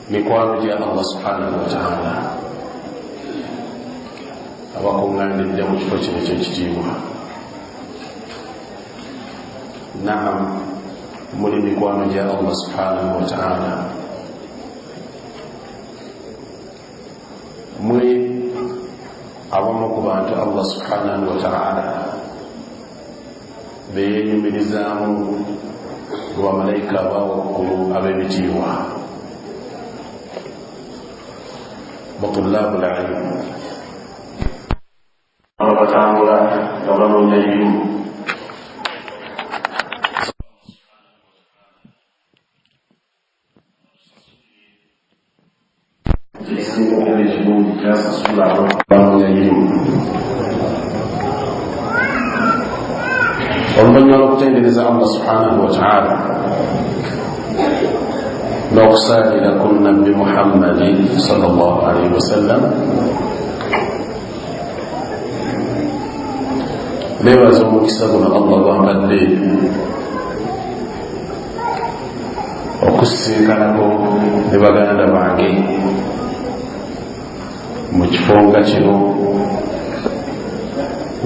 Mikwano gya Allah subhanahu wataala abakuŋŋaanidde mu kifo kino ekyekitiibwa, naam, muli mikwano gya Allah subhanahu wataala, mwe abamu ku bantu Allah subhanahu wataala beyenyumirizaamu mu bamalayika abawaggulu ab'ebitiibwa, batulabu lilmu, abatambula nga banoonya irimu. Ekisinga okuba ekirungi kyasasula banoonya irimu. Oluvannyuma lw'okutendereza Allah subhanahu wataala n'okusaalira ku Nabbi Muhammadi salllah alaihi wasallam, nebaza omukisa guno Allah gwampadde okusisinkanako ne baganda bange mu kifo nga kino,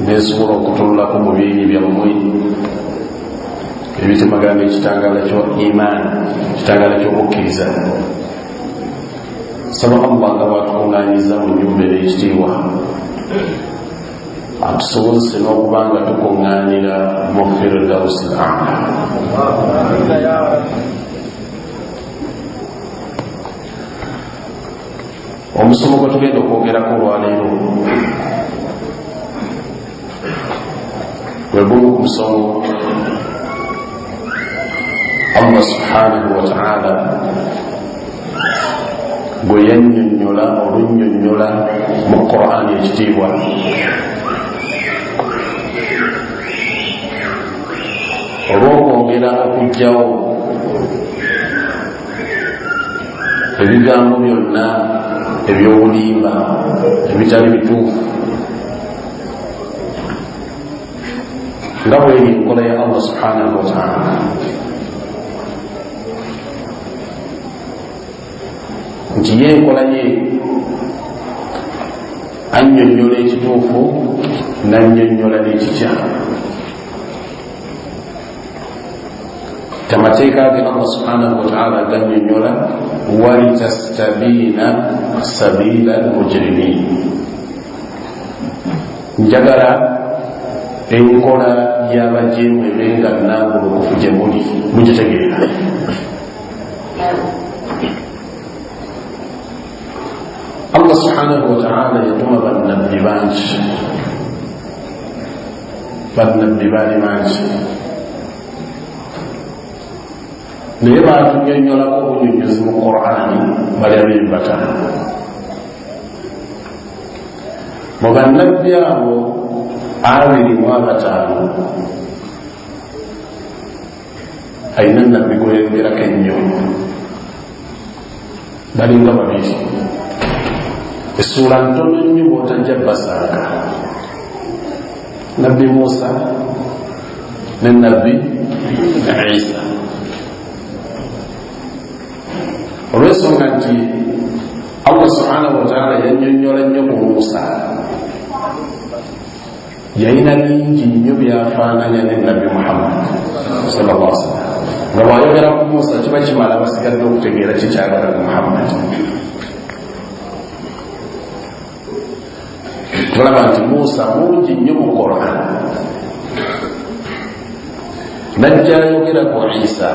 nensobola okutunulako mu bingi byammwe ebitemagana n'ekitangaala kya imaani, ekitangaala ky'okukkiriza. Saba Allah nga bwatukuŋŋanyiza mu nyumba ey'ekitiibwa, atusobozese n'okuba nga tukuŋŋaanira mu firdausi l ala. Omusomo gwe tugenda okwogerako olwaleero gwe gumu ku musomo Allah subhanahu wataala gwe yannyonnyola olunnyonnyola mu Qur'ani ekitiibwa, olw'okwongera okuggyawo ebigambo byonna ebyobulimba ebitali bituufu, nga bweri enkola ya Allah subhanahu wataala nti ye enkola ye annyonnyola ekituufu nannyonnyola n'ekikyamu. Amateeka ge Allah subhanahu wataala gannyonnyola, walitastabina sabila almujrimin. Njagala enkola y'abajeemu ebe nga nambulukufu gye muli mugitegeera. Allah subhanahu wataala yatuma bannabbi bangi, bannabbi baali bangi, naye batunyonyolako obunyonyozi mu Qur'ani bali 25. Mu bannabbi abo 25, alina nabbi gweyogerako ennyo, balinga babiri, essuula ntono nnyo bwotajja basanga, Nabbi Musa ne Nabbi Isa, olw'ensonga nti Allah subhanahu wataala yannyonnyola nnyo ku Musa, yalina bingi nnyo byafaananya ne Nabbi Muhammad sallallahu sallam, nga bwayogera ku Musa kiba kimala basigadde okutegeera kikyagala ku Muhammad. Tulaba nti Musa mungi nnyo mu Quran, najja ayogera ku Isa.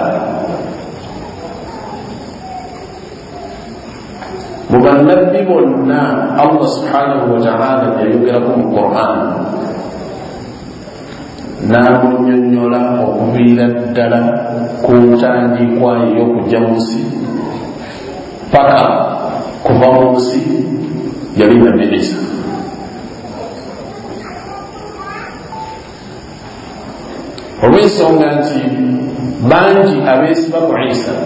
Mu bannabbi bonna Allah subhanahu wataala yayogerako mu Quran n'amunyonnyola okuviira ddala ku ntandikwa ey'okujja mu nsi paka kuva mu nsi, yali Nabbi Isa. Olw'ensonga nti bangi abeesiba ku Isa,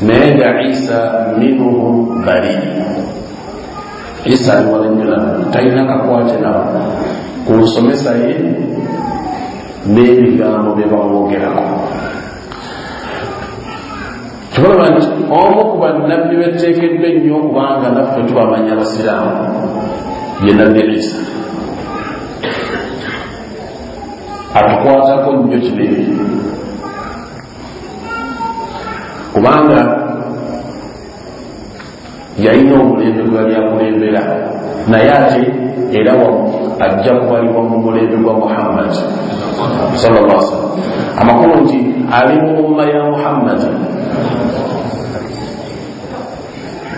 naye nga Isa minhum bari, Isa ali wala nnyo nabo, talina kakwate nabo ku nsomesa ye n'ebigambo bye bamwogerako. Kikolaba nti omu ku bannabbi beteekeddwa ennyo okubanga naffe tubamanya abasiraamu ye Nabbi Isa. Atukwatako nnyo kinene kubanga yalina omulembe gwe yali akulembera, naye ate era ajja kubalibwa mu mulembe gwa Muhammad sallallahu alaihi wasallam. Amakulu nti ali mu umma ya Muhammad.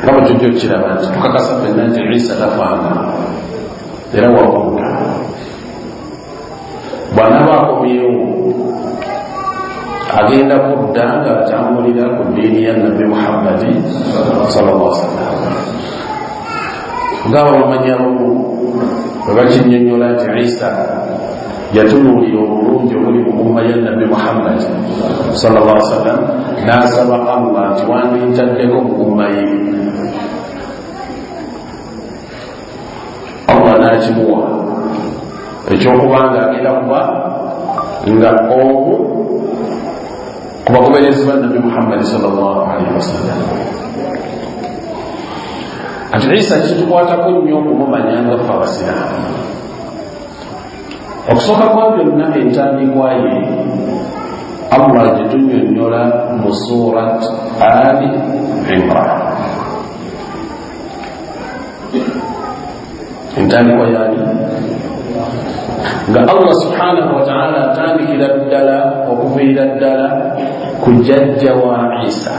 Nga bwe tujja okukiraba nti tukakasa ffenna nti Isa tafaana era wakuuta. Bw'anaaba akomyewo agenda kudda ng'atambulira ku ddiini ya Nabbi Muhammadi sallallahu alaihi wasallam. Ng'abamanyi abamu bwe bakinnyonnyola nti Isa yatunuulira obulungi obuli mu umma ya Nabbi Muhammad sallallahu alaihi wasallam, n'asaba Allah nti wandintaddeko mu umma ye. Allah n'akimuwa ekyokubanga agenda kuba nga omu ku bagoberezi ba Nabbi Muhammad sallallahu alaihi wasallam. Ati Isa kitukwatako nnyo okumumanya nga ffe abasiraamu. Okusooka kwa byonna entandikwa ye Allah gye tunnyonnyola mu Surat Ali Imran. Entandikwa yaani nga Allah subhanahu wa ta'ala atandikira ddala okuviira ddala ku jjajja wa Isa.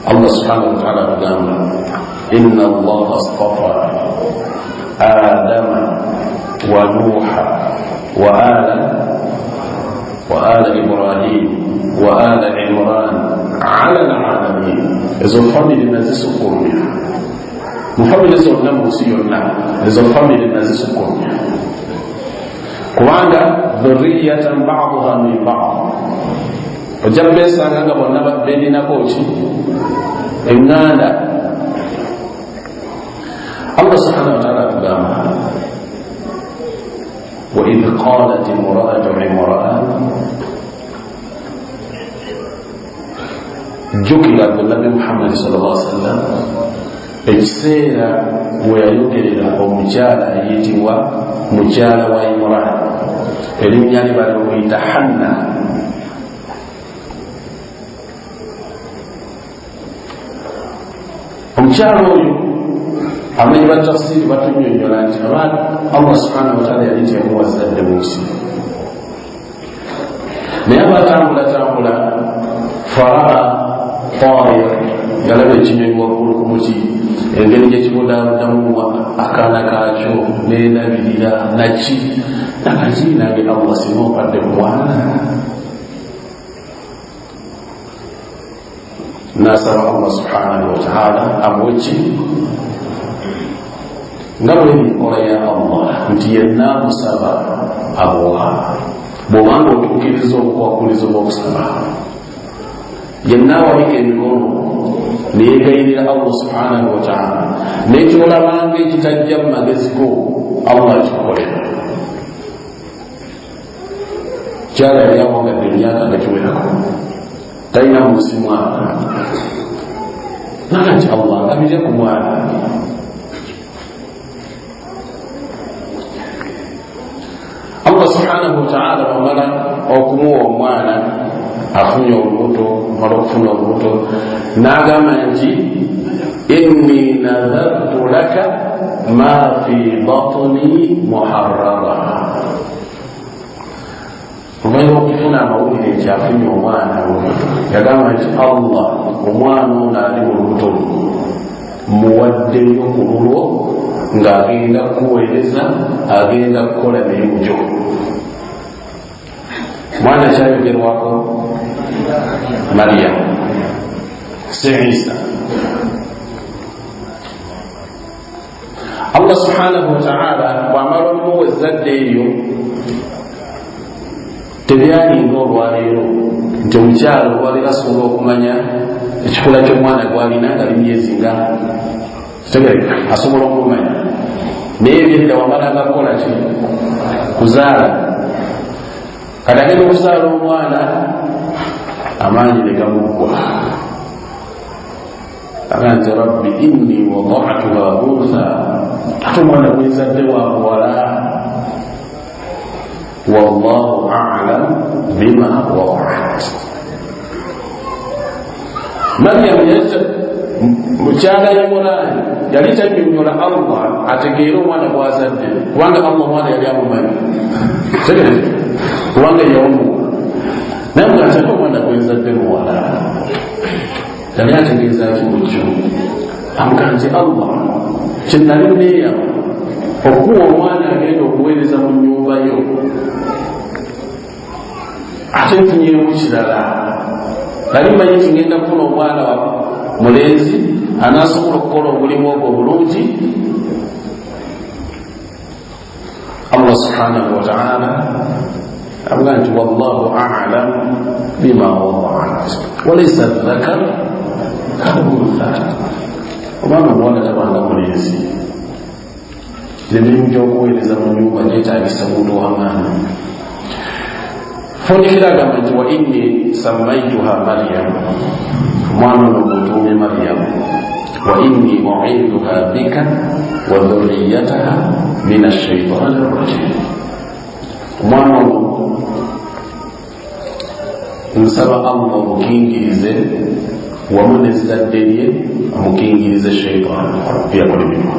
Allah subhanahu wa ta'ala agamba inna Allaha astafa Adama wa Nuha wa ala Ibrahim wa ala Imran ala alalamin. Ezo family nazisukulumya mu family zonna mu nsi yonna, ezo family nazisukulumya kubanga dhurriyatan ba'duha min ba'd. Ojja beesanga nga bonna beerinako ki eŋŋanda. Allah subhanahu wa ta'ala atugamba wa idh qalat imra'atu Imran. Jjukira Nabbi Muhammad sallallahu alaihi wasallam ekiseera we yayogerera omukyala ayitibwa mukyala wa Imran, erinnya lye balimuyita Hanna. Omukyala oyo abamanyi ba tafsiri batunnyonnyola nti Allah subhanahu wa ta'ala yali teyamuwa zzadde mu nsi, naye abatambulatambula faraa tair, yalaba ekinyonyi waggulu ku muti, engeri gyekibudaabudamu akaana kaakyo n'erabirira naki nakaki nange Allah singa ompadde ku mwana. Nasaba Allah subhanahu wa ta'ala amuwe ki nga bwe enkola ya Allah nti yenna amusaba amuwa, bw'obanga otuukiriza obukwakkulizo bw'okusaba. Yenna awanika emikono neyegayirira Allah subhanahu wa ta'ala, n'ekyolabanga ekitajja mu magezi go Allah akikukolera. Kyala yali awangadde emyaka nga giwerako, talina mu nsi mwana, naga nti Allah ngabire ku mwana. Allah subhanahu wa ta'ala bwamala okumuwa omwana afunye olubuto, mala okufuna olubuto n'agamba nti inni nadhartu laka ma fi batni muharrara. Oluvannyuma okufuna amawulire nti afunye omwana, yagamba nti Allah omwana ono ali mu lubuto muwaddeyo ku lulwo ng'agenda kukuweereza, agenda kukola mirimu gyo. Mwana kyayogerwako Mariyamu si Isa. Allah subhanahu wa ta'ala bw'amala omuwa ezzadde eryo, tebyalinga olwaleero nti omukyalo olwaleero asobola okumanya ekikula ky'omwana gw'alina nga li myezi nga kitegeereka, asobola okumanya. Naye ebyedda wamalanga kukola ki? Kuzaala. Kati agenda okuzaala omwana, Amaanyi ne gamuggwa, aga nti rabbi inni wadatuha untha, ate omwana gwenzadde wa muwala, wallahu alam bima wadaat. Mariyamu mukyala Imurani yali tanyonnyola Allah ategeere omwana gwazadde, kubanga Allah omwana yali amumanyi, kubanga yamuwa. Naye nga ate omwana gwenzadde muwala, yali ategeeza ki mukyo? Amugaa nti Allah kyenali neeyama okuwa omwana agenda okuweereza mu nnyumba yo, ate nfunyeemu kirala. Nali mmanyi nti ngenda kufuna omwana wa mulenzi anaasobola okukola omulimu ogwo bulungi. Allah subhanahu wataala amugaa nti wallahu alam bima wadaat walaisa dhakar kaluntha, omwana omuwala tabanga mulenzi. Emirimu gy'okuweereza mu nyumba gyetagisa muntu w'amaanyi. Fundikira agamba nti wa inni sammaituha Mariyamu, omwana ono mutuume Mariyamu, wa inni uiduha bika wa dhurriyataha min ashaitani rajim. Omwana ono nsaba Allah omukingirize wamu n'ezzadde lye, amukingirize shaitaani eyakolemerwa.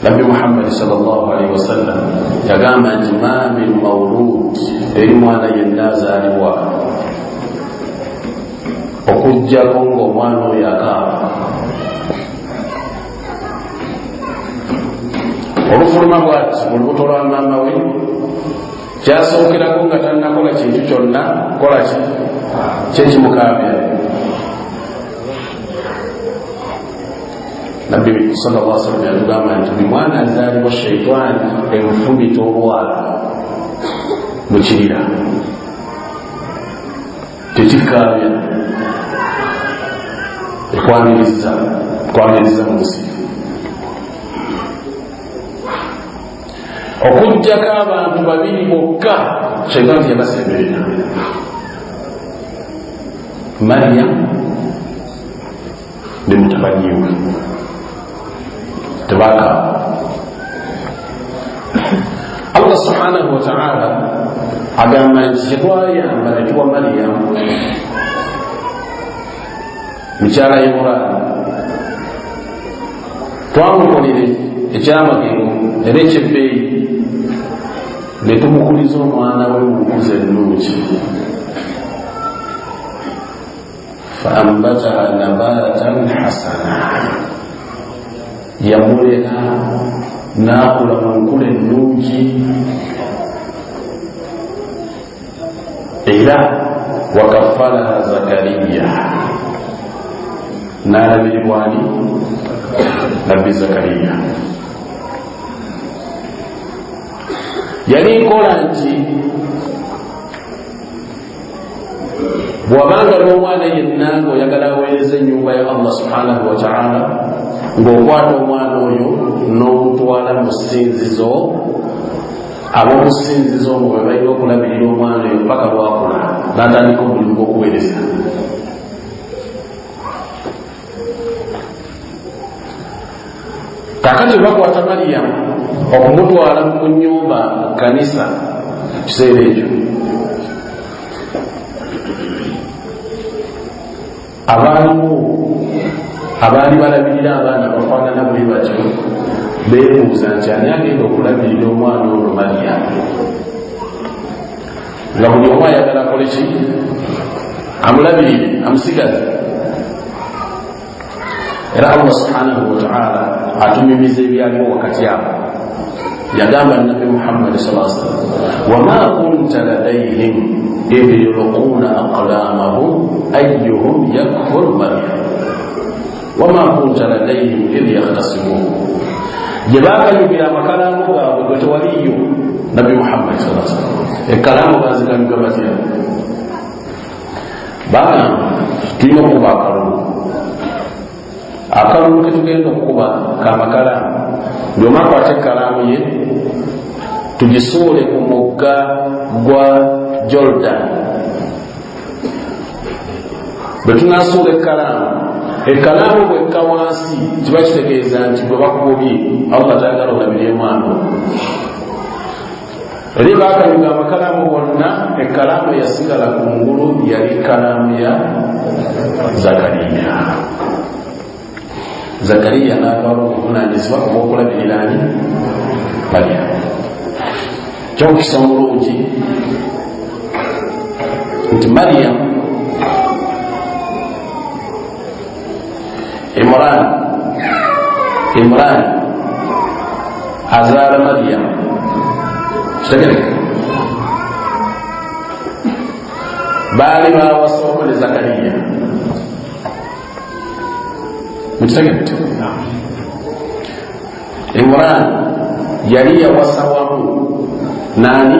Nabbi Muhammad sallallahu alaihi wasallam yagamba nti ma min mawlud, eri mwana yenna azaalibwa okuggyako ng'omwana oyo akaaba. Olufuluma bw'ati mu lubuto lwa maama we, kyasookerako nga tannakola kintu kyonna, kola ki kyekimukaabya. Nabbi sallallahu alaihi wasallam yatugamba nti buli mwana azaalibwa shaitaani emufumita olwala mu kirira, tekikaabya, ekwaniriza kwaniriza mu nsi. Okuggyako abantu babiri bokka shaitaani teyabasemberera, Mariyamu ne mutabani we, tebakaaba. Allah subhanahu wataala agamba nti kyetwayamba ne tuwa Mariyamu mukyala Imurani, twamukolere ekyamagero era ekyebbeeyi, ne tumukuliza omwana we mu nkuza ennungi. Faambataha nabatan hasana, yamulera n'akula mu nkula ennungi, era wakafalaha Zakariya, n'alabirirwani Nabbi Zakariya. Yali nkola nti bw'abanga n'omwana yenna ng'oyagala aweereza ennyumba ya Allah subhanahu wataala, ng'okwata omwana oyo n'omutwala mu ssinzizo, ab'omu ssinzizo omwo bwe balina okulabirira omwana oyo paka lwakula n'atandika omulimu gw'okuweereza. Kaakati bakwata Mariyamu okumutwala mu nnyumba mu kkanisa kiseera ekyo, abaaliwo abaali balabirira abaana bafaanana bwe batyo beebuuza nti ani agenda okulabirira omwana ono Mariyamu, nga buli omu ayagala akole ki? Amulabirire, amusigaze. Era Allah subhanahu wataala atunyumiza ebyaliwo wakati awo. Yagamba Nabbi Muhammadi sallallahu alaihi wasallam, wama kunta ladaihim idh yulquuna aqlamahum ayyuhum yakfuru Maryam wama kunta ladaihim idh yakhtasimun. Gye baakanyugira amakalaamu gaabwe gwe tewaliyo Nabbi Muhammadi sallallahu alaihi wasallam. Ekkalaamu baazikanyuga batya? Bagamba tulina okukuba akalulu, akalulu ketugenda okukuba kamakalaamu, buli omu akwate ekkalaamu ye tugisuule ku mugga gwa Jordan. Bwe tunasuula ekkalaamu, ekkalaamu bwekka wansi kiba kitegeeza nti bwe bakugobye, Allah tayagala olabirye mwana. Eri baakanyuga amakalaamu bonna, ekkalaamu eyasigala ku ngulu yali kalaamu ya Zakariya. Zakariya n'atwala obuvunaanyizibwa obw'okulabirira ani? Mariyamu. Kyomukisa omulungi nti Mariyamu, Imran azaala Mariyamu. Kitegereka, baali bawasoko ne Zakariya. Mukitegedde? Imran yali yawasa wamu nani?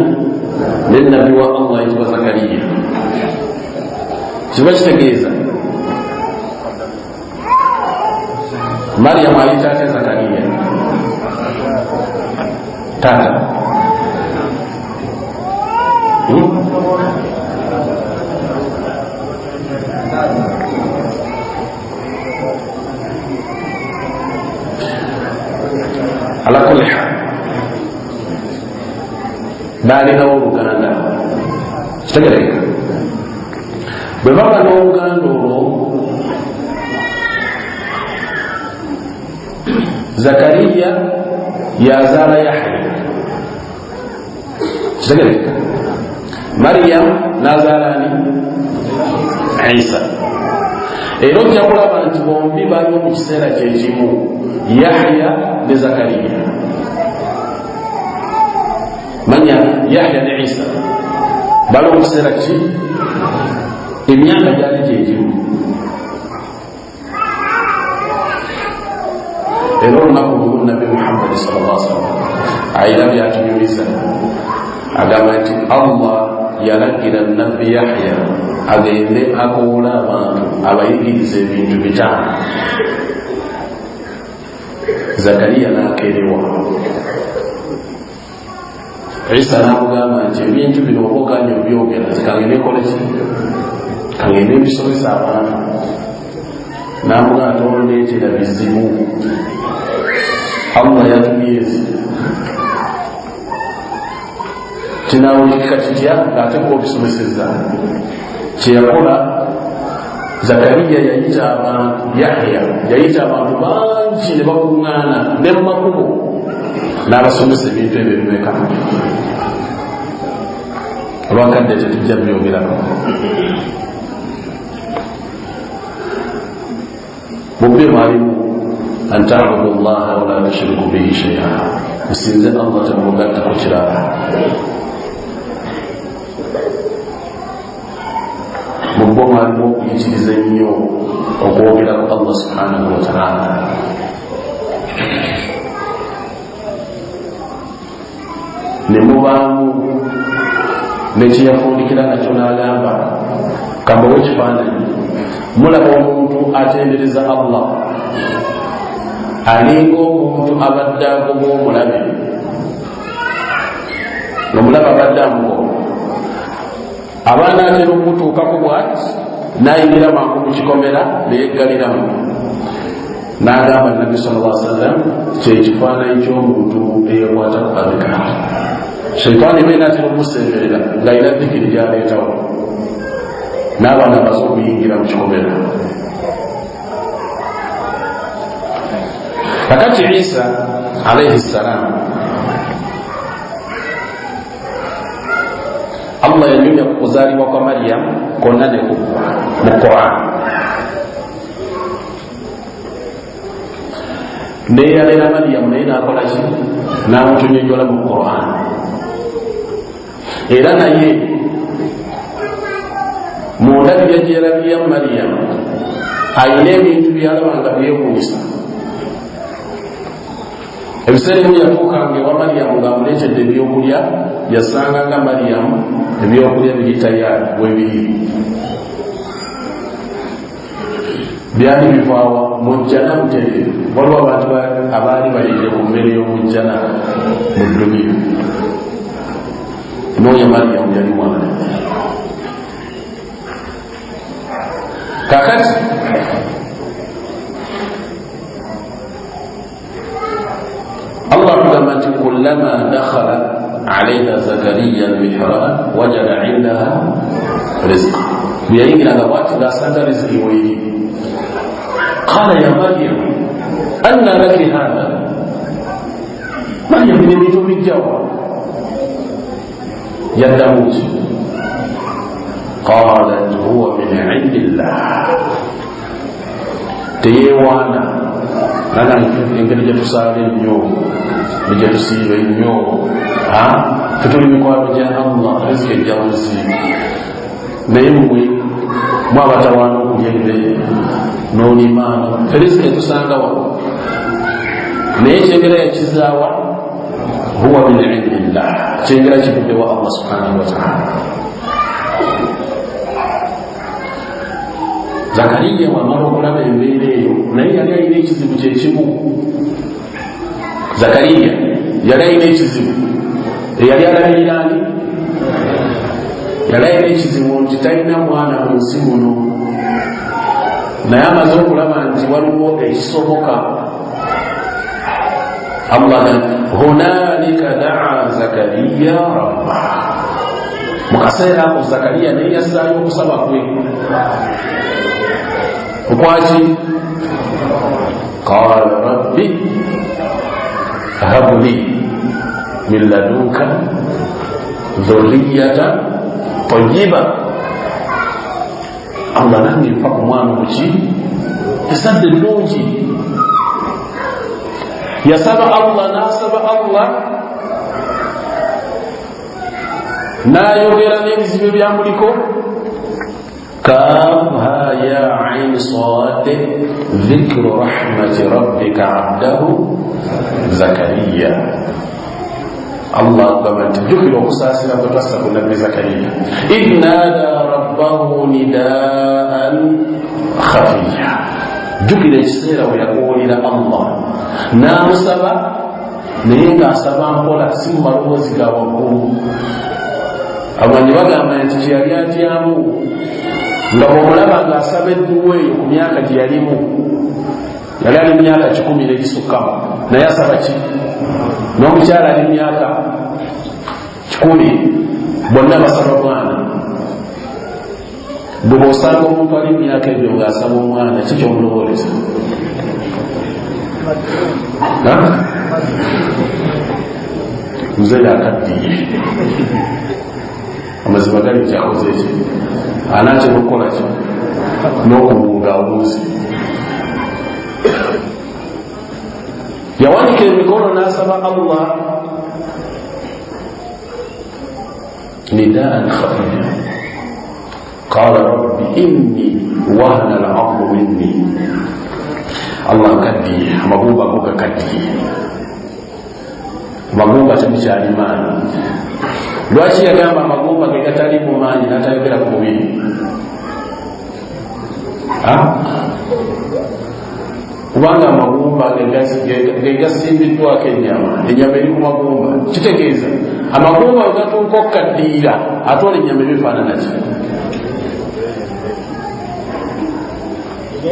Ne nabbi wa Allah ayitibwa Zakariya. Kiba kitegeeza Mariyamu ayita atya Zakariya? Taata. Ala kulli hal, balinawo oluganda. Kitegereka, bwe baba n'oluganda olwo, Zakariya yazaala Yahya. Kitegereka, Mariyamu n'azaala ani? Isa. Era ojja kulaba nti bombi baliwo mu kiseera kyekimu, Yahya ne Zakariya. Manya Yahya ne Isa baliwo mu kiseera ki? Emyaka gyali gyegimu. Era olunaku lumu Nabbi Muhammadi sallallahu alaihi wasallam ayina byatunyumiza, agamba nti Allah yalagira Nabbi Yahya agende akoole abantu abayigirize ebintu 5. Zakariya n'akerewa. Isa n'amugamba nti ebintu bino oba oganye obyogera, nze kangende nkole ki? Kangende mbisomesa abantu. N'amugamba tondeetera bizibu, Allah yatumyezi kinawulikika kitya ng'ate kuba obisomesezza. Kyeyakola Zakariya yayita abantu, Yahya yayita abantu bangi ne bakuŋŋaana ne mu makubo n'abasomesa ebintu ebyo ebimeka. Olwakadde tetujja byogerako. Mubbi mwalimu an tabudu llaha wala tushriku bihi shay'a, musinze Allah temugattako kirala. Mubbo mwalimu okuyitiriza ennyo okwogera ku Allah subhanahu wa ta'ala. Ne mubaamu nekyeyafundikira nakyo n'agamba, kambawe ekifaananyi. Mulaba omuntu atendereza Allah alinga omuntu abadde agoba omulabe, omulabe abadde amugoba, abaana atera okutuukako bwati n'ayingira mangu mu kikomera neyeggaliramu. N'agamba Nabbi sallallahu alaihi wasallam kyekifaananyi ky'omuntu eyekwata ku adhikaari. Shaitaani eba enaatera okumusemberera ng'alina dhikiri gy'aleetawo, n'abaana baze okuyingira mu kikomera. Kakati Isa alaihi ssalam, Allah yanyumya ku kuzaalibwa kwa Mariyamu konna ne kuggwa mu Quran. Neyalera Mariyamu naye n'akola ki? N'amutunyonnyola mu Quran. Era naye mu ndabirya gye yalabiriramu Mariyamu alina ebintu byalaba nga byewuunyisa. Ebiseera ebimu yatuukanga ewa Mariyamu ng'amuleetedde ebyokulya, yasanganga Mariyamu ebyokulya biri tayari webiri. Byali bivaawa mu jjana butereevu. Waliwo abantu abaali balidde ku mmere y'omu jjana mu dduniya. N'oyo Mariyamu yali mwana. Kakati Allah atugamba nti kullama dakhala alaiha Zakariya almihrab wajada indaha rizqa, bwe yayingiranga bwati ng'asanga riziki weeri. Qala ya Maryam anna laki hatha, Maryam bino ebintu bijjawa? Yaddamu ki? Qalat huwa min indillah. Teyeewaana nana engeri gyetusaala ennyo negyetusiiba ennyo, tetuli mikwano gya Allah, riziki ejja munsi. Naye mmwe mwabatawaana okulya emmere n'olimaana, riziki etusanga wano. Naye kyengera yakizaawa huwa min indillah, kyengera kivudde wa Allah subhanahu wataala. Zakariya wamala okulaba embeera eyo, naye yali alina ekizibu kyekimu. Zakariya yali alina ekizibu, eyali alabirira ani? Yali alina ekizibu nti talina mwana mu nsi muno, naye amaze okulaba nti waliwo ekisoboka. Allah hunalika daa Zakariya rabba, mu kaseera ako Zakariya naye yassaayo okusaba kwe okwaki? Qala rabbi habli min ladunka dhurriyata tayyiba, Allah nange mpa ku mwana omuki esadde ennungi. Yasaba Allah n'asaba Allah n'ayogera n'ebizibu ebyamuliko. Kaf ha ya ain sad dhikru rahmati rabbika abdahu Zakariya. Allah agamba nti jjukira okusaasira kwe twassa ku nabbi Zakariya, idh nada rabbahu nidaan khafiya, jjukira ekiseera we yakuwulira Allah n'amusaba, naye ng'asaba mpola, si mu maloboozi ga waggulu. Abamanyi bagamba nti kyeyali atyamu nga bw'omulaba ng'asaba edduwa eyo ku myaka gye yalimu, yali ali myaka 100 n'egisukkamu, naye asaba ki? N'omukyala ali myaka 100, bonna basaba mwana. Bwe bw'osanga omuntu ali myaka ebyo ng'asaba omwana, ki ky'omulowooleza? Muzeeyi akaddiye, amazima gali nti akoze eki? Anaatera okukola ki? N'okuwunga awunze. Yawanika emikono n'asaba Allah nidaan khafiya, qala rabbi inni wahana al-'azmu minni, Allah nkaddiye, amagumba go gakaddiye, amagumba temukyali maanyi. Lwaki yagamba amagumba ge gatali mu maanyi n'atayogera ku mubiri? Kubanga amagumba ge gasimbiddwako ennyama, ennyama eri ku magumba. Kitegeeza amagumba we gatuuka okukaddiira, ate olwo ennyama ebifaanana ki?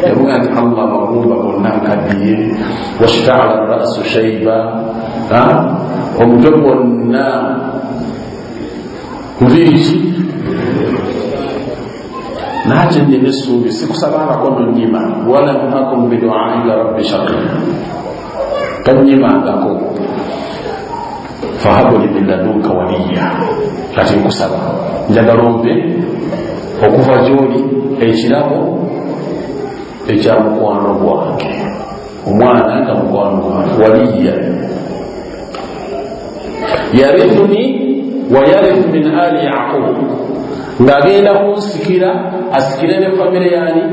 Yavuga nti Allah amagumba gonna nkaddiye, washtaala rasu shaiba, omutwe gwonna nviiri ki? Naate nnina essuubi, sikusabangako nonyima, walam akun biduaika rabbi shaqiya, tonyimangako. Fahabuli min ladunka waliya, kati nkusaba njagala ompe okuva gy'oli ekirabo ekya mukwano gwange, omwana nga mukwano gwange, waliya yarithuni wa yarithu min ali Yaqub, ng'agenda kunsikira asikire ne famire yani,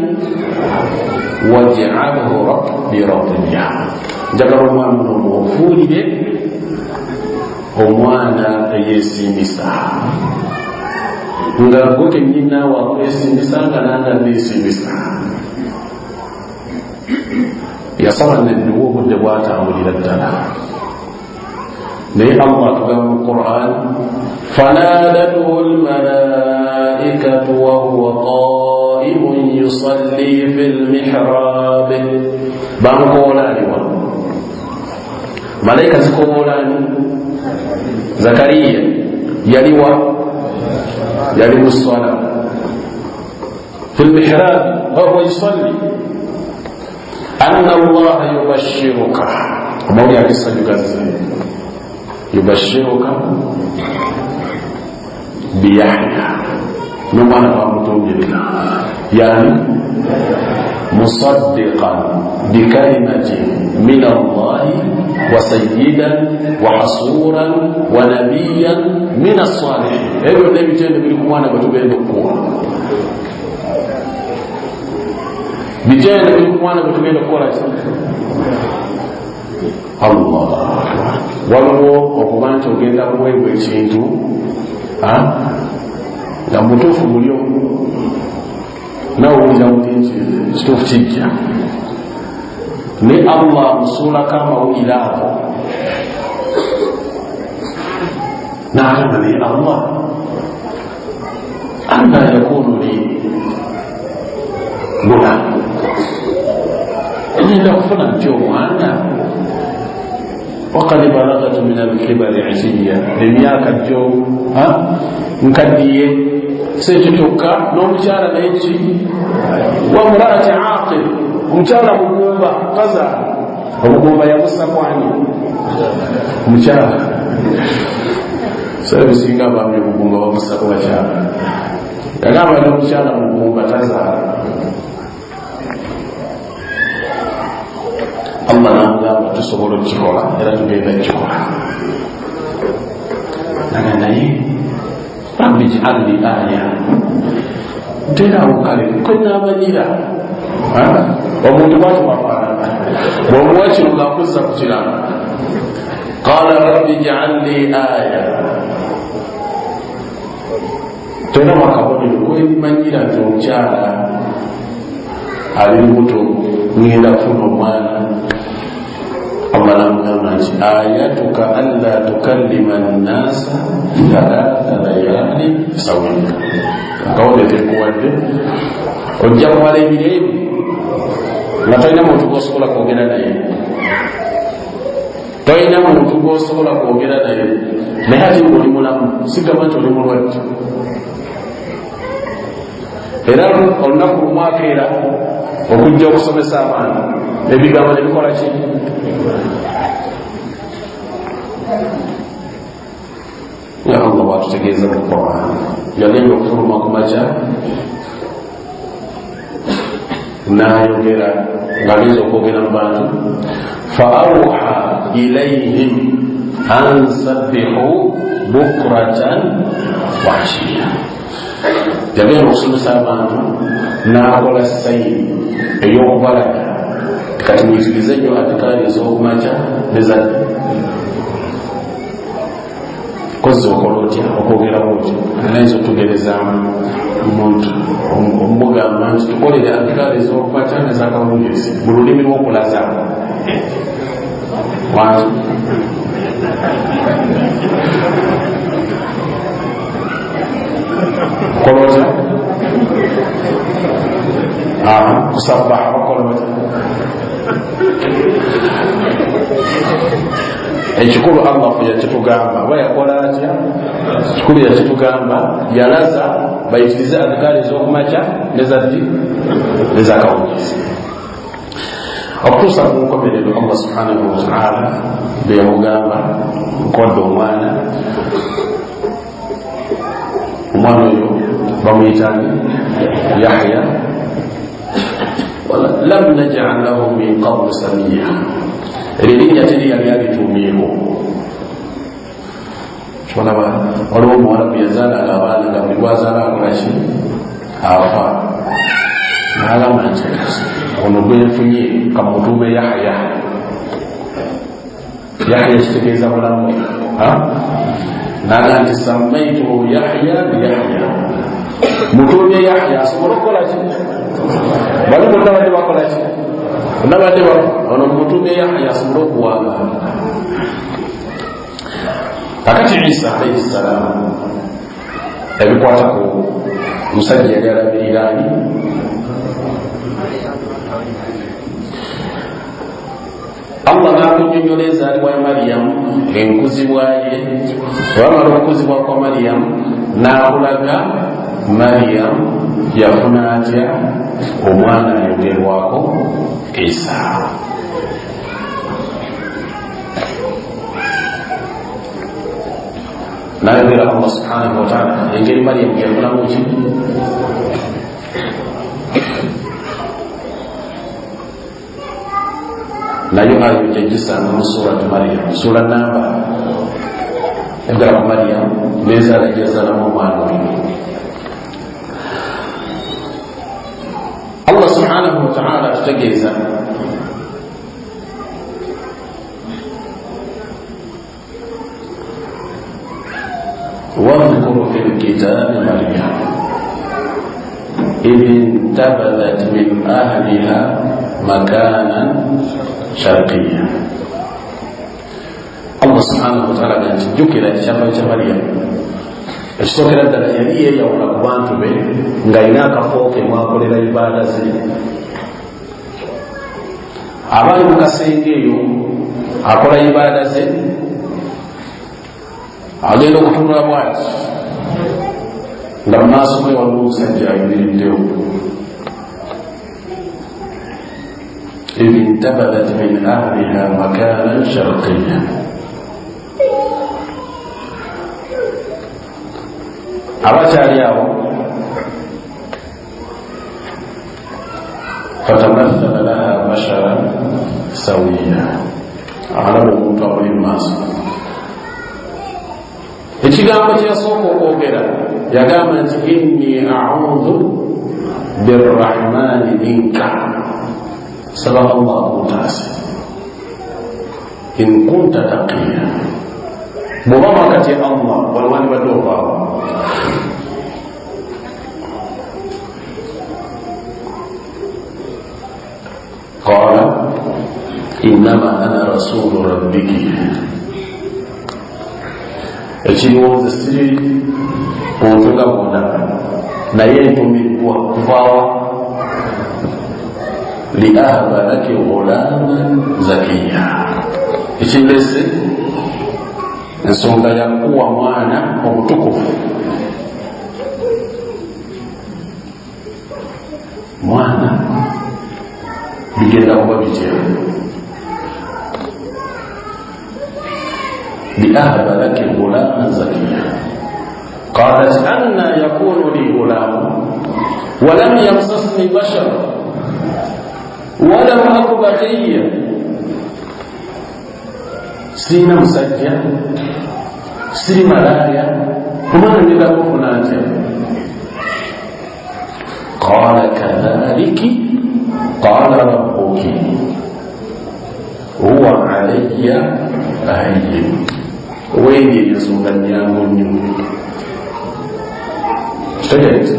waj'alhu rabbi radiya, njagala omwana ono mufuulire omwana eyeesiimisa, nga gwe kennyini naawe akwesiimisa nga nange neesiimisa. Yasaba nedduwa obudde bwatambulira ddala, naye Allah atugamba mu Quran fanadathu lmalaikatu wahuwa qaimun yusalli fi lmihrab. Bamukowoola aliwa? Malayika zikowoola ani? Zakariya yaliwa? Yali mu swala fi lmihrab wahuwa yusalli. Anna allaha yubashiruka, amawulire agessanyu gazze, yubashiruka biyahya, n'omwana bamutumbirira, yani musaddiqan bikalimatin min allahi wa sayyidan wa hasuran wa nabiyan min assalihin. Ebyo byonna ebitendo biri ku mwana gwe tugenda okukuwa, bitendo biri ku mwana gwe tugenda okukola ki? Allah. Waliwo okuba nti ogenda kuweebwa ekintu nga mutuufu mulyo, nawe owulira muli nti kituufu kijja, ne Allah amusuulako amawulire ago n'agamba naye Allah, anna yakunu li gulam, ngenda kufuna ntya omwana wakad balagatu min alkibari itiya, emyaka gyo nkaddiye. Si ekyo kyokka, n'omukyala naye ki? Wamuraati aqil, omukyala mugumba tazaala. Obugumba yabussa kwani? Omukyala. Sala bisinga abaami obugumba babussako bakyala. Yagamba n'omukyala mugumba tazaala. Allah n'amugamba tusobola okukikola era tugenda kukikola. Naga naye rabbi ij'alni aya, nteerawo kale kwenaamanyira omuntu bwati bwafaanana, bw'omuwa kino ng'akuzza ku kirala. Qala rabbi ij'alni aya, teerawo akabonero kwemanyira nti omukyala ali lubuto ngenda kufuna omwana. Allah n'amugamba nti ayatuka alla tukallima nnasa thalatha layalin sawiya, akawonero kekuwadde ojja kumala ebiro ebyo nga tolina muntu gwosobola kwogera naye, tolina muntu gwosobola kwogera naye, naye ate ngaoli mulamu, sigamba nti oli mulwadde. Era olunaku lumu akeera okujja okusomesa abaana ebigambo ne bikola ki? Nga Allah bwatutegeeza mu Quran, yagenda okufuluma ku makya n'ayogera ng'agenda okwogera mu bantu, fa awha ilayhim an sabbihu bukratan wa ashiya. Yagenda okusomesa abantu n'akola sayini ey'okubalaga kati muyitirize nnyo adikaali ez'okumakya nezadde. Kozza okola otya okwogeramu otya? Nayinza otugerezaamu omuntu omugamba nti tukolere adikaali ez'okumakya nezakawungezi mu lulimi lw'okulaza wantu. Kola otya? Kusabbaha bakola batya? Ekikulu Allah yakitugamba, oba yakola atya? Ekikulu yakitugamba, yalaza bayitirize adikaali ez'okumakya nezaddi nezakawungezi okutuusa ku nkomerero. Allah subhanahu wataala bwe yamugamba nkodde omwana, omwana oyo bamuyitani Yahya, lam naj'al lahu min qablu samiya, eryo erinnya teri yali alituumyeko. Kyolaba waliwo omuwala bwe yazaalanga abaana nga buli lwazaala akola ki? Afa. N'agamba nti ono gwenfunye kamutuume Yahya. Yahya kitegeeza bulamu. N'agamba nti sammaituhu Yahya biyahya, mutuumye Yahya asobole okukola ki? Bali bonna badde bakola ki? Bonna badde ono mutuumye Yahya asobole okuwangaala. Kakati Isa alaihi ssalaamu ebikwata ku musajja yali alabirira ani? Allah n'akunnyonnyola ezaalibwa ya Mariyamu, enkuzibwa ye. Olwamala okukuzibwa kwa Mariyamu, n'akulaga Mariyamu yafuna atya omwana ayogerwako Isa. N'ayogera Allah subhanahu wataala engeri Mariyamu gyeyafunamu ki. Nayo ayo gyegisanga mu surati Mariyamu, sura namba ayogera ku Mariyamu n'ezaala gyezaalamu omwana oyo. Allah subhanahu wataala atutegeeza wadhkuru fi lkitabi Maryam idh intabadhat min ahliha makanan sharqiya. Allah subhanahu wataala aga nti jjukira ekyambayo kya Mariyamu. Ekisookera ddala yali yeeyawula ku bantu be ng'alina akafo ke mwakolera ibaada ze. Aba ali mu kasenge eyo akola ibaada ze, agenda okutunula bwati nga mu maaso ge waliwo omusajja ayimiriddewo. Idh intabadat min ahliha makanan sharqiya. Abakyali awo fatamathala laha basharan sawiya, alaba omuntu amuli mu maaso. Ekigambo kye yasooka okwogera yagamba nti inni audhu birrahmani minka, saba Allah akutaase in kunta taqiya. Bw'oba wakati Allah wano wandibadde ovaawo. Qala innama ana rasulu rabbiki, ekiriwo nze siri muntu nga bwondaba, naye ntumiddwa kuvaawa li ahaba laki ghulaman zakiya. Ekindese ensonga yakuwa mwana omutukuvu, mwana bigenda kuba bitya. Li ahaba laki ghulaman zakiya qalat anna yakunu li ghulamu walam yamsasni bashar walam aku baghiya. Sirina musajja, siri malaaya, omwana ngenda kufuna ntya? Qala kadhaliki qala rabbuki huwa alayya hayyin. Wendi ensonga nyangu nnyo. Kitegeeza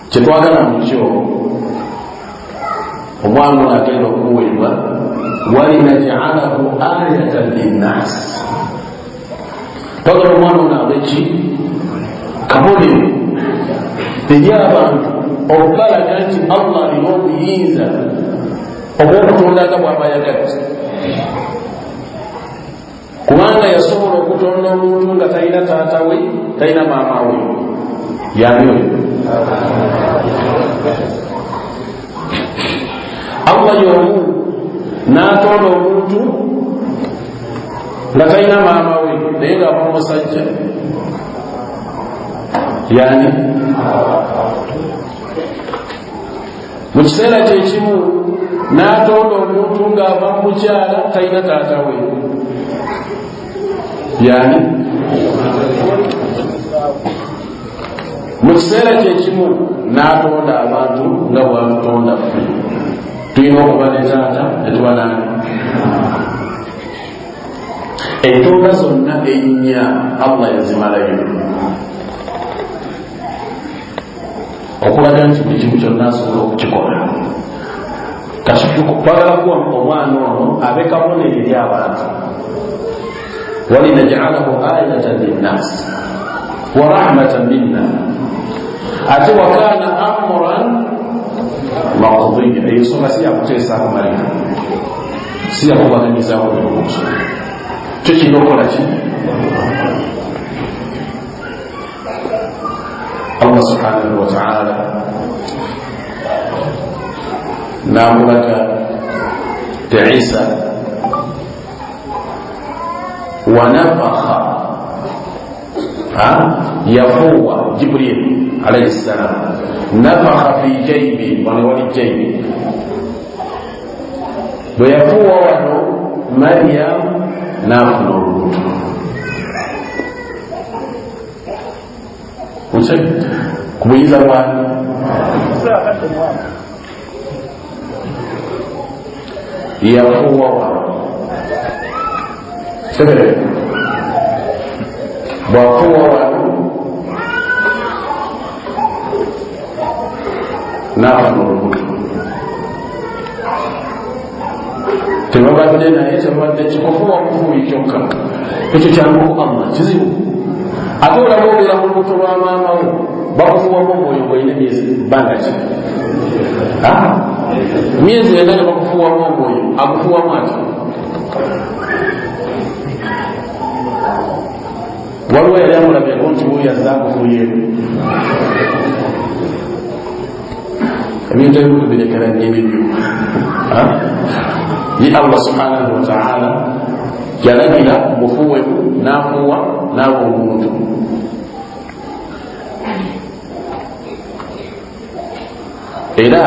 kyetwagala mukyo omwana ono agenda okuweebwa walinajalahu ayatan linnas. Twagala omwana ono abe ki? Kabonero eri abantu, okubalaga nti Allah alina obuyinza obw'okutonda nga bw'aba ayagadde, kubanga yasobola okutonda omuntu nga talina taata we, talina maama we. Yani oyo Allah y'omu n'atonda omuntu nga talina maama we naye ng'ava mu musajja. Yani mu kiseera kyekimu n'atonda omuntu ng'ava mu mukyala talina taata we. Yani mu kiseera kyekimu n'atonda abantu nga bw'atutonda ffe. Tulina okuba ne taata ne tuba nani. Entonda zonna ennya Allah yazimalayo okulaga nti buli kimu kyonna asobola okukikola. Kati twagala kuwa omwana ono abe kabonero eri abantu. Walinajalahu ayatan linnas wa rahmatan minna, ate wakana amran Maqdiya. Eyo nsonga si yakuteesaako Mariyamu, si yakubaganyizaako birowoozo. Kyo kirina okukola ki? Allah subhanahu wa ta'ala n'amulaga ti Isa wanafakha, yafuuwa Jibril alayhi ssalam, nafakha fi jaybi, wano wali jaybi, bwe yafuuwa wano Mariam n'afuna olubuto. Ku buyinza bwani? Yafuuwa wano tegere, bwafuuwa wano n'afuna olubuto. Tebabadde naye, tebabadde kikufuuwa bufuuyi kyokka, ekyo kyanguku Allah kizibu. Ate olaba obeera mu lubuto lwa maama wo, bakufuuwamu omwoyo ng'olina emyezi bbanga ki? Myezi ena ne bakufuuwamu omwoyo, agufuuwamu ati? Waliwo yali amulabyeko nti wuuyo azze agufuuyeemu. Ebintu ebimu tubirekera nnyini byo. Ye Allah subhanahu wa ta'ala yalagira mufuuwemu, n'afuuwa n'aba omuntu. Era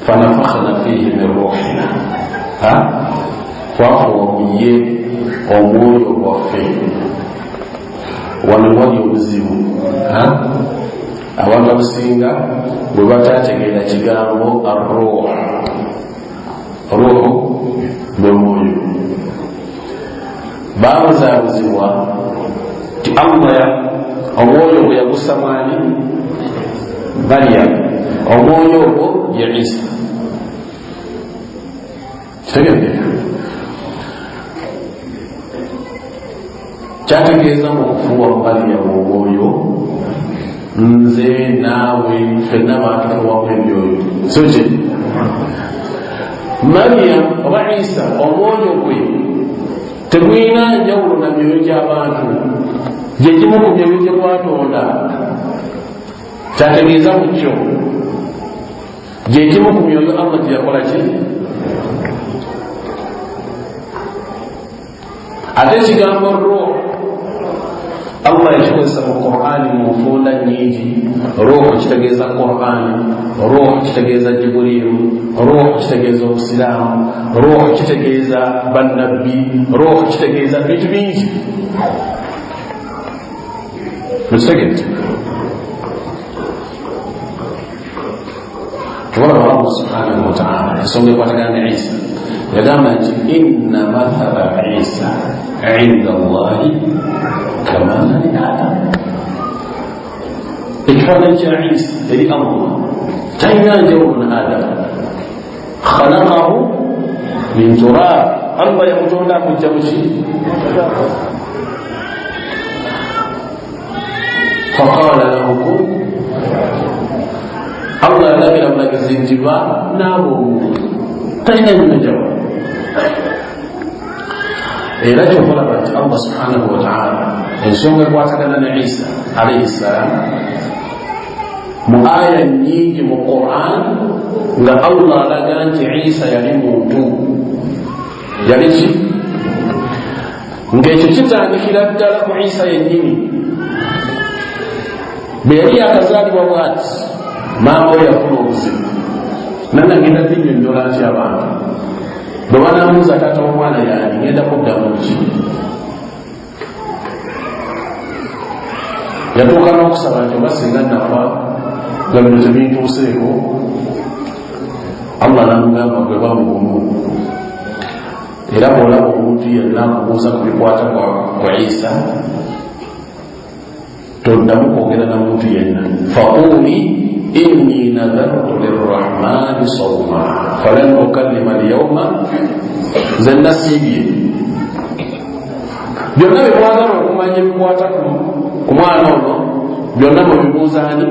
fanafakhna fihi min ruhina, twafuuwa mu ye omwoyo gwaffe. Wano wali obuzibu, abantu abasinga bwe batategeera kigambo arruh, ruhu gwe mwoyo, babuzaabuzibwa ti Allah omwoyo gwe yagussa mwani? Mariam, omwoyo ogwo ye Isa. Kitegedde? Kyategeeza mu kufuuwa Mariyamu omwoyo, nze naawe ffenna baatufuwamu emyoyo, so ki? Mariam oba Isa omwoyo gwe tegulina njawulo na myoyo gy'abantu, gye gimu ku myoyo gye gwatonda. Kyategeeza mu kyo gye gimu ku myoyo Allah gye yakola ki? Ate ekigambo ruh Allah yakikozesa mu Qur'ani mu nfunda nnyingi. Ruh kitegeeza Qur'ani, ruh kitegeeza Jibuliru, ruh kitegeeza obusiraamu, ruh kitegeeza bannabbi, ruh kitegeeza bintu bingi. Mukitegedde? Tubalaba Allah subhanahu wa ta'ala ensonga ekwatagana ne Isa yagamba nti inna mathala Isa inda Allahi kamathali Adam. Ekifaananyi kya Isa eri Allah talina njawulo na Adamu. Khalaqahu min turab, Allah yamutonda akujja muki? Faqala lahu kun, Allah yalagira bulagizi nti ba n'aba omuntu, talina nnyo njawulo. Era kyokulaba nti Allah subhanahu wa ta'ala ensonga ekwatagana ne Isa alayhi ssalam mu aya nnyingi mu Quran nga Allah alaga nti Isa yali muntu, yali ki? Ng'ekyo kitandikira ddala ku Isa yennyini. Bwe yali yakazaalibwa bw'ati, maama we yafuna obuzibu. Nange ngenda binnyonnyola nti abantu bwe banambuuza taata w'omwana yaani, ngenda kuddamu ki? Yatuuka n'okusaba nti oba singa nafa nga bino tebintuuseeko, Allah n'amugamba gwe ba mugumu. Era bw'olaba omuntu yenna akubuuza ku bikwata ku Isa, toddamu kwogera na muntu yenna. Faquli inni nadhartu lirrahmani sawma falan ukallima alyawma, nze nasiibye. Byonna bye mwagala okumanya ebikwata ku Ku mwana ono byonna mubibuuzaani.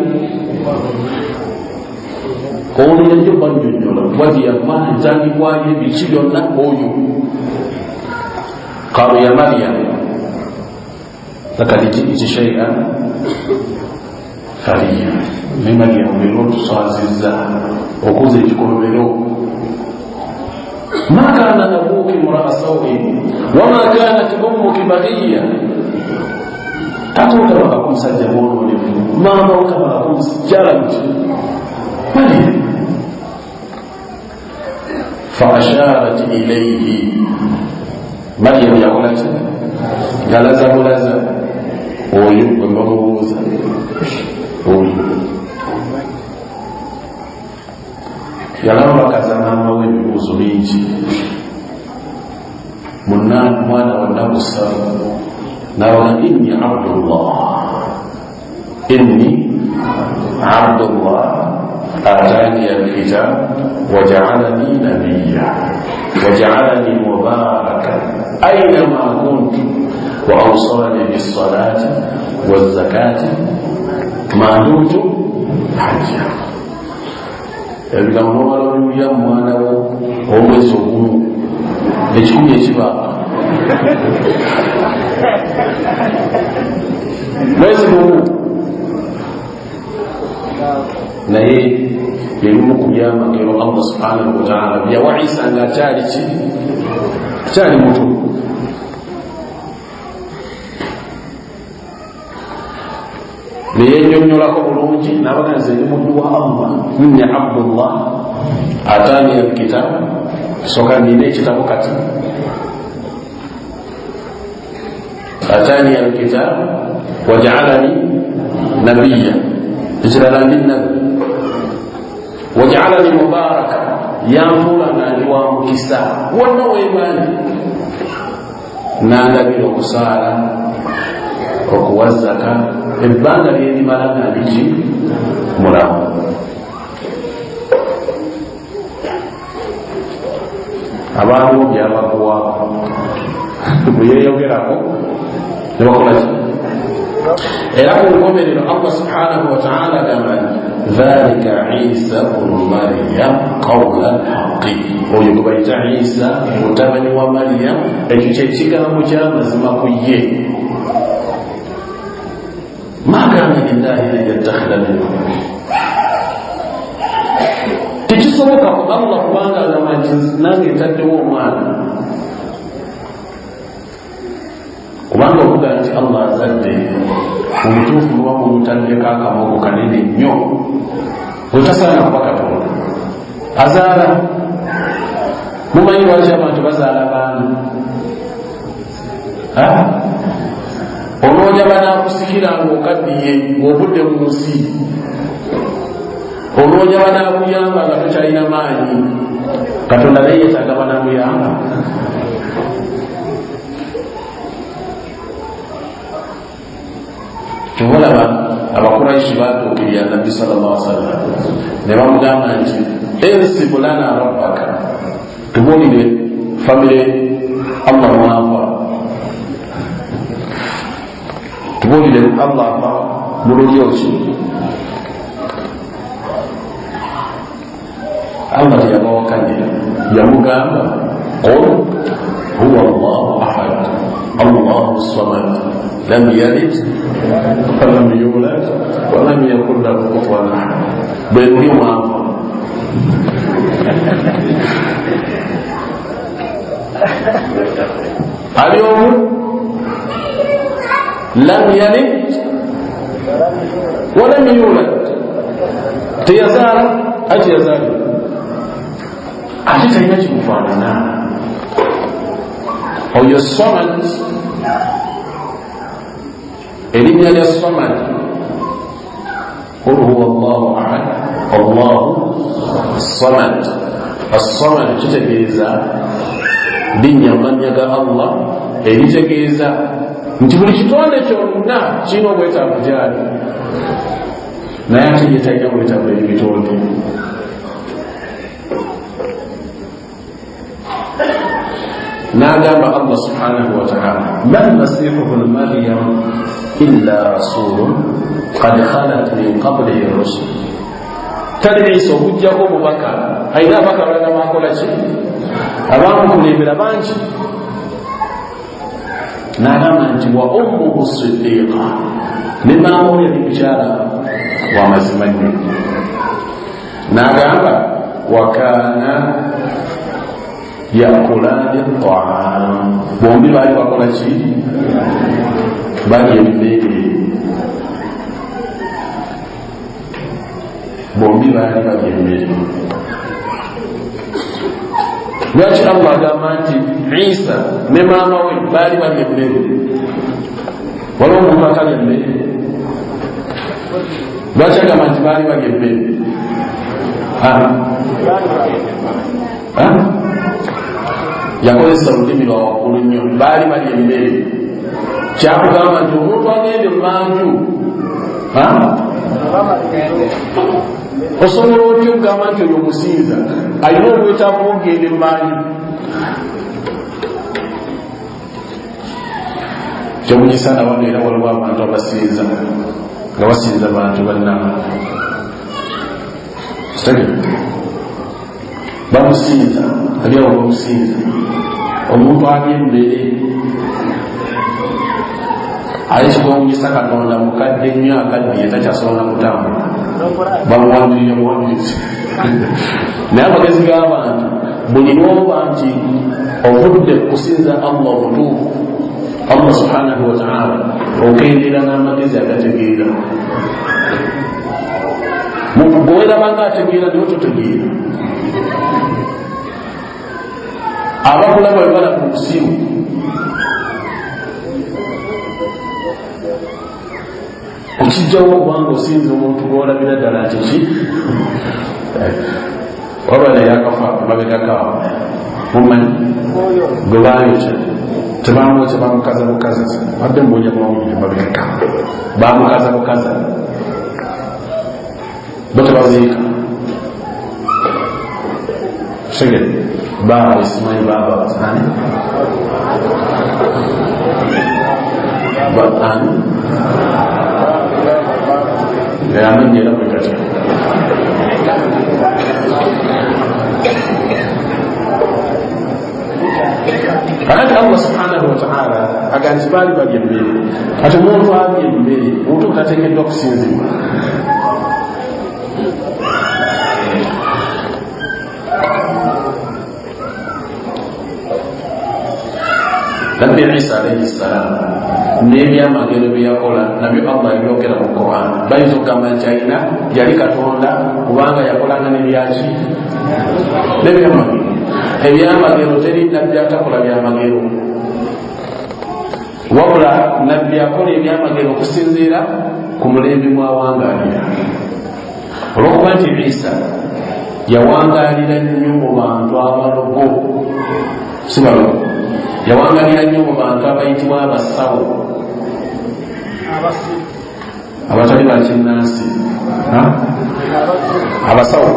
Ono yajja bannyonnyola wagiyava ntandikwayo biki byonna oyo. Qalu ya Maryam lakad ji'ti shay'an fariya, ne Maryam leero otuswazizza okoze ekikolobero. Ma kana abuki mraa sawin wama kanat ummuki baghiya, taata otabangako musajja mwononefu, maama otabangako mukyala muki Maryam. Fa asharat ilayhi, Maryam yakola ki? Yalaza bulaza oyo gwe bamubuuza oyo. Yalabakaza maama we ebibuuzo bingi. Mwana wa nnaku ssatu n'abaga inni abdullah, inni abdullah atani alkitab wajaalani nabiya wajaalani mubarakan ainama kuntu wa awsani bisalati wazakati ma dumtu hayya. Ebigambo n'omala obiwulira mu mwana wo omwezi ogumu ekikumi ekiba mwezi gumu, naye ebimu ku byamagero Allah subhanahu wataala byawa Isa ng'akyali ki? Akyali muto. Neyennyonnyolako bulungi n'abaga nze ndi muddu wa Allah, inni abdullah atani alkitab, soka nina ekitabo kati, atani alkitab wajaalani nabiya, ekirala ndi nabbi, wajaalani mubaraka, yanfuula nga ndi wa mukisa wonna weemanyi, nandabira okusaala, okuwa zaka, ebbanga lyendimala nga ndiki mulamu. Abantu byabakuwaako bwe yeeyogerako ne bakola ki? Era ku nkomerero Allah subhanahu wataala agamba nti dhalika Isa bnu Maryam qawla lhaqi, oyo gwe bayita Isa mutabani wa Maryam, ekyo kyekigambo ky'amazima ku ye. Ma kana lillahi an yattakhidha min walad, tekisoboka ku Allah kubanga agamba nti nange ntaddewo omwana. Kubanga okuga nti Allah azadde mu butuufu muba mumutaddeko akamogo kanene nnyo, otasaana kuba Katonda azaala. Mumanyi lwaki abantu bazaala abaana? Onoonya banaakusikira ng'okaddiye ng'ovudde mu nsi, onoonya banaakuyamba nga tokyalina maanyi. Katonda naye yeetaaga banaamuyamba. Kyova olaba Abakuraishi batuukirira Nabbi sallallahu alaihi wasallam ne bamugamba nti ensibu lana rabbaka, tubuulire famire Allah mwava, tubuulire Allah ava mu lulyo ki. Allah teyabawakanya, yamugamba qul huwa Allahu ahad Allahu samad lam yalid walam yulad walam yakun lahu kufuwan ahad. Bwe luli mwava. Ali omu lam yalid walam yulad, teyazaala ati yazaala ate talina kimufaanana. Oyo Samad, erinnya lya Samad, qul huwa Allahu ahad Allahu samad. Assamad kitegeeza linnya mannya ga Allah eritegeeza nti buli kitonde kyonna kirina obwetaavu gyali, naye ate ye talina bwetaavu eri bitonde. N'agamba Allah subhanahu wataala mal masiihu bnu Maryam Illa rasulun qad khalat min qablihi rusul. Tali Isa okuggyako omubaka, alina ababaka abalala bakola ki? Abamukulembera bangi. N'agamba nti wa ummuhu siddiqa, ne maama we yali mukyala wa mazima nnyo. N'agamba wa kaana yakulaani taam, bombi baali bakola ki? Balya emmere. Bombi baali balya emmere. Lwaki Allah agamba nti Isa ne maama we baali balya emmere? Waliwo omuntu atalya emmere? Lwaki agamba nti baali balya emmere? Yakozesa olulimi lwa waggulu nnyo, baali balya emmere. Kyakugamba nti omuntu agenda emanju, osobola otya okugamba nti oyo omusinza alina obwetaavu bw'okugenda emanju? Kyomunyisa nawano era waliwo abantu abasinza nga basinza bantu bannabo, bamusinza ali awo bamusinza. Omuntu alya emmere aye kikwewunyisa Katonda mukadde nnyo, akaddiye takyasobola kutambula, bamuwanirira buwanirizi. Naye amagezi g'abantu buli lwoba nti ovudde kusinza Allah omutuufu, Allah subhanahu wataala, okendeera n'amagezi agategeera. Gwewerabanga ategeera naye ototegeera. Abakulaba bwe balaba obusiru. Okijjawo kubanga osinza omuntu gw'olabira ddala nti ki waba naye akafa mabegakaawo mumanyi gwe baayokya tebamwokya, bamukaza bukaza. Badde mbuunya kumawulire mabegakaawo, bamukaza bukaza, bo tebaziika. Segere baaba simanyi baaba ani ani amannya era bwe gatyo. Kakati Allah subhanahu wataala agamba nti baali balya emmere. Kati omuntu alya emmere, omuntu tateekeddwa kusinzibwa. Nabbi Isa alayhi salam n'ebyamagero bye yakola nabyo Allah yabyogera mu Quran. Bayinza okugamba nti alina yali Katonda kubanga yakolanga n'ebyaki? N'ebyamagero. Ebyamagero teri nabbi atakola byamagero, wabula nabbi akola ebyamagero okusinziira ku mulembe mwawangaalira. Olwokuba nti Isa yawangaalira nnyo mu bantu abalogo, si balogo, yawangalira nnyo mu bantu abayitibwa abasawo abatali bakinnansi, abasawo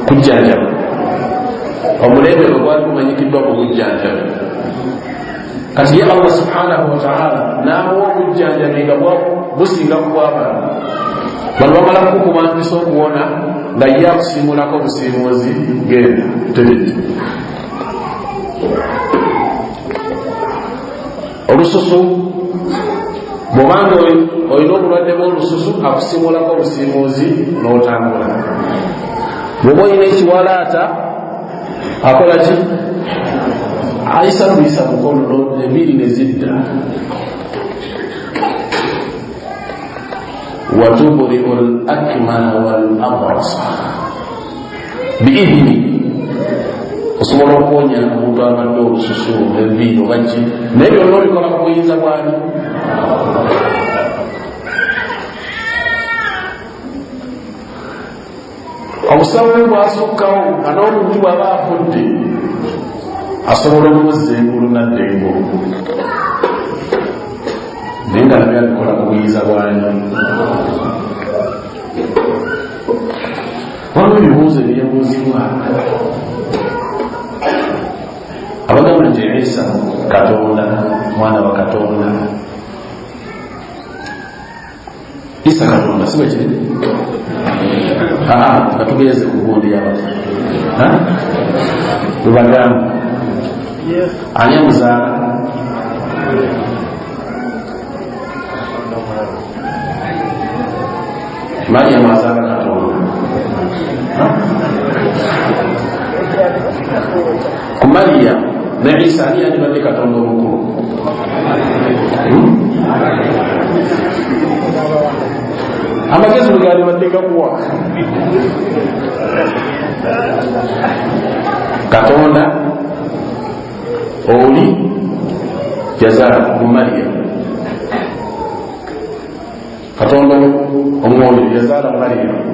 kujjanjaba. Omulembe gwe gwali gumanyikiddwa ku bujjanjabi. Kati ye Allah subhanahu wataala n'amuwa obujjanjabi nga businga ku bw'abantu. Bano bamala kukukubampisa okuwona nga ye akusiimulako obusiimuuzi, genda teredde. Olususu bw'obanga olina obulwadde bw'olususu akusiimulako obusiimuuzi n'otambula. Bw'oba olina ekiwalaata akola ki? Ayisa buyisa mukono enviiri ne zidda. Watuburiu l akmaha wal abrasa biidhini, osobola okuwonya omuntu alwadde olususu enviiri oba ki, naye byonna obikola ku buyinza bwani? Obusawo bwe bwasukkawo nga n'omuntu bw'aba afudde asobola okumuzza engulu nadda engulu, naye nga nabyo abikola ku buyinza bwani? Waliwo ebibuuzo ebyebuuzibwa abagamba nti Isa Katonda, mwana wa Katonda. Isa Katonda si bwekiri? Nga tugenze ku gundi y'abafu bwebagamba ani amuzaala? Mariyamu azaala Katonda. Ku Mariyamu ne Isa ani yandibadde Katonda omukulu? Amagezi bwe gandibadde gakuwa. Katonda oli yazaala mu Mariyamu, Katonda omwoyo yazaala Mariyamu.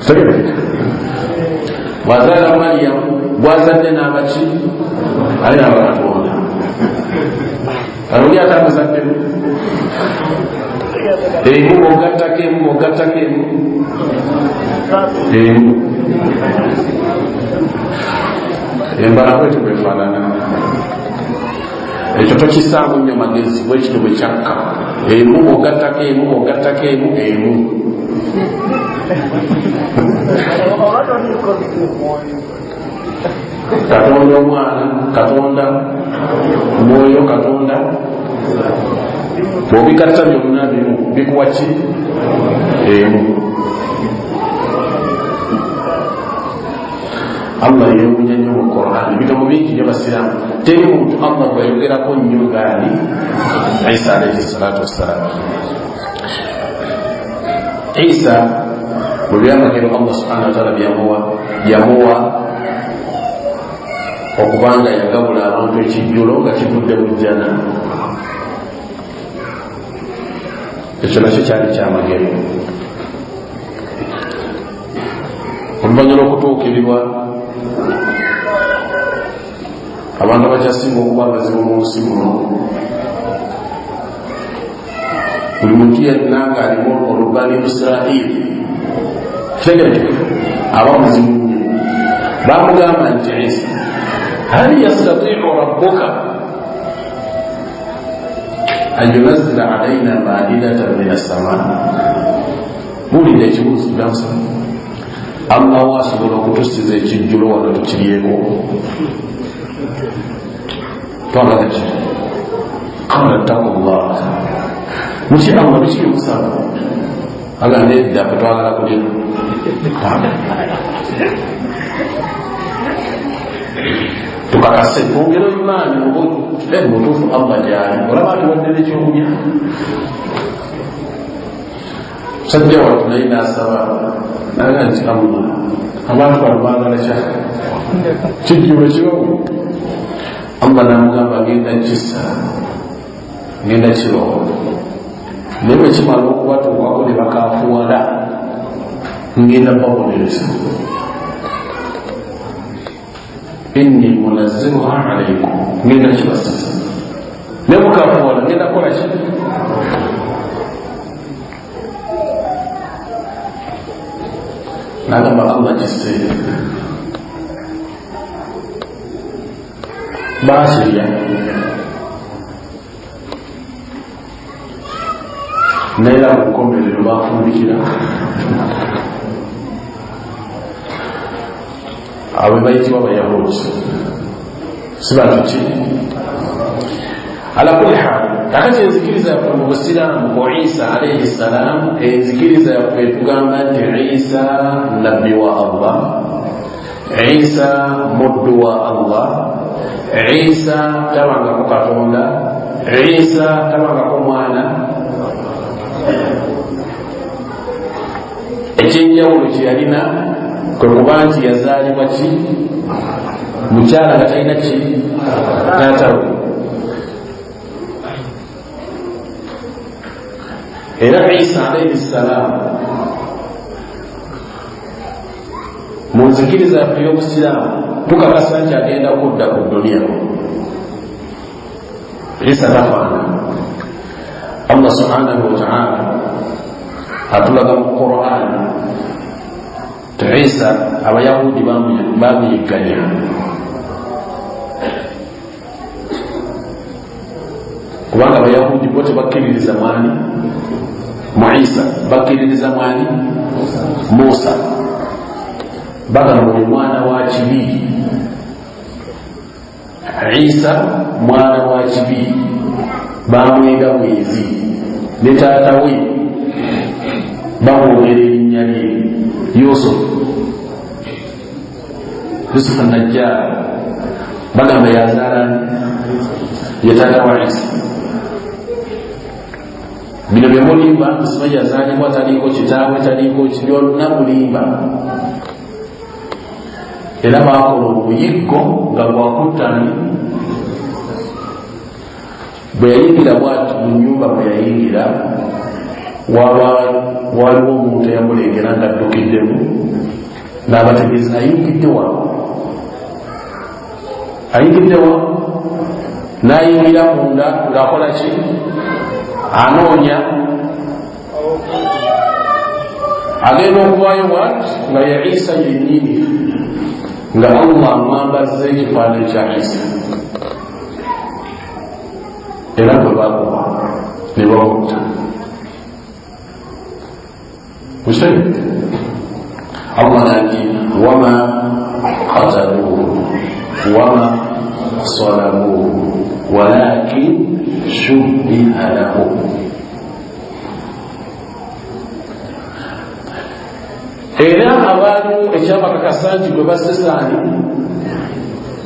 Kitegerekeka? Bwazaala Mariyamu gwazadde n'abaki ali n'aba Katonda. Oli ate amuzaddemu emu bw'ogattako emu bw'ogattako emu emu embala bwetyo bwefaanana. Ekyo tokisaamu nnyo magezi, bwekityo bwe kyakka. Emu bw'ogattako emu bw'ogattako emu emu. Katonda omwana, Katonda omwoyo, Katonda bw'obigatta byonna bimu bikuwa ki? Emu. Allah yeewuunya nnyo mu Qur'an, ebigambo bingi nnyo basiraamu. Teri muntu Allah gweyayogerako nnyo ngaani Isa alayhi salatu wassalam. Isa mu byamagero Allah subhanahu wataala byamuwa, yamuwa okubanga yagabula abantu ekijjulo nga kivudde mu jjana. Ekyo nakyo kyali kyamagero. Oluvannyuma lw'okutuukirirwa abantu abakyasinga okuba abazibu mu nsi muno, buli muntu yenna ng'alimu olubani Israili kitegerekeka aba muzibu nnyo. Bamugamba nti Isa, hal yastatiu rabbuka an yunazzila alaina maidatan min assama? Buulidde ekibuuzo kyamusaba, Allah wo asobola okutusiza ekijjulo wano tukiryeko? Twagala ki? Qala ttaqullah, muki Allah biki byemusaba? Aga nedda, fe twagala kulya. Tukakase twongere imaani mutuufu Allah gyali, olaba atuwadde n'ekyokulya. Musajja wattu naye n'asaba naga nti Allah, abantu bano baagala kya kijjulo kibawo. Allah n'amugamba ngenda kisa, ngenda kibawo, naye bwe kimala okubatuukako ne bakafuwala ngenda babonereza. Inni munazziruha alaykum, ngenda kibasiza, naye mukafuwala ngenda kukola ki? Nagamba Allah kise baakirya, naye era ku nkomerero baafundikira abo bayitibwa Abayahudi, si bantu ki? Ala kulli hal, kakati enzikiriza yaffe mu busiraamu ku Isa alayhi salam, enzikiriza yaffe etugamba nti Isa nabbi wa Allah, Isa muddu wa Allah, Isa tabangako Katonda, Isa tabangako mwana. Ekyenjawulo kye yalina kwe kuba nti yazaalibwa ki? Mukyala nga talina ki? Taata we. Era Isa alayhi salam mu nzikiriza yaffe y'obusiraamu tukakasa nti agenda kudda ku duniya. Isa tafaana. Allah subhanahu wataala atulaga mu Quran ti Isa Abayahudi bamuyigganya, kubanga Abayahudi bo tebakkiririza mwani Mu Isa bakkiririza mwani? Musa. Bagamba buli mwana wa kibi. Isa mwana wa kibi, bamwega bwezi ne taata we bamwogera erinnya lye Yusuf, Yusuf Najjar, bagamba yazaala ye taata wa Isa. Bino bye mulimba, musimanyi yazaalibwa taliiko kitaawe taliiko byonna mulimba. Era baakola obuyiggo nga bwakuttani. Bwe yayingira bwati mu nnyumba, bwe yayingira waliwo omuntu eyamulengera ng'addukiddemu n'abategeeza ayingidde wa, ayingidde wa, n'ayingira munda ng'akola ki? Anoonya. Agenda okuvaayo bwati nga ye Isa yennyini, nga Allah amwambazza ekifaananyi kya Isa. Era bwe bakuba ne bamutta. Mukitegedde? Allah nati wama qataluuhu wama salabuuhu walakin shubbiha lahu. Era abaaliwo ekyabakakasa nti gwe bassesaani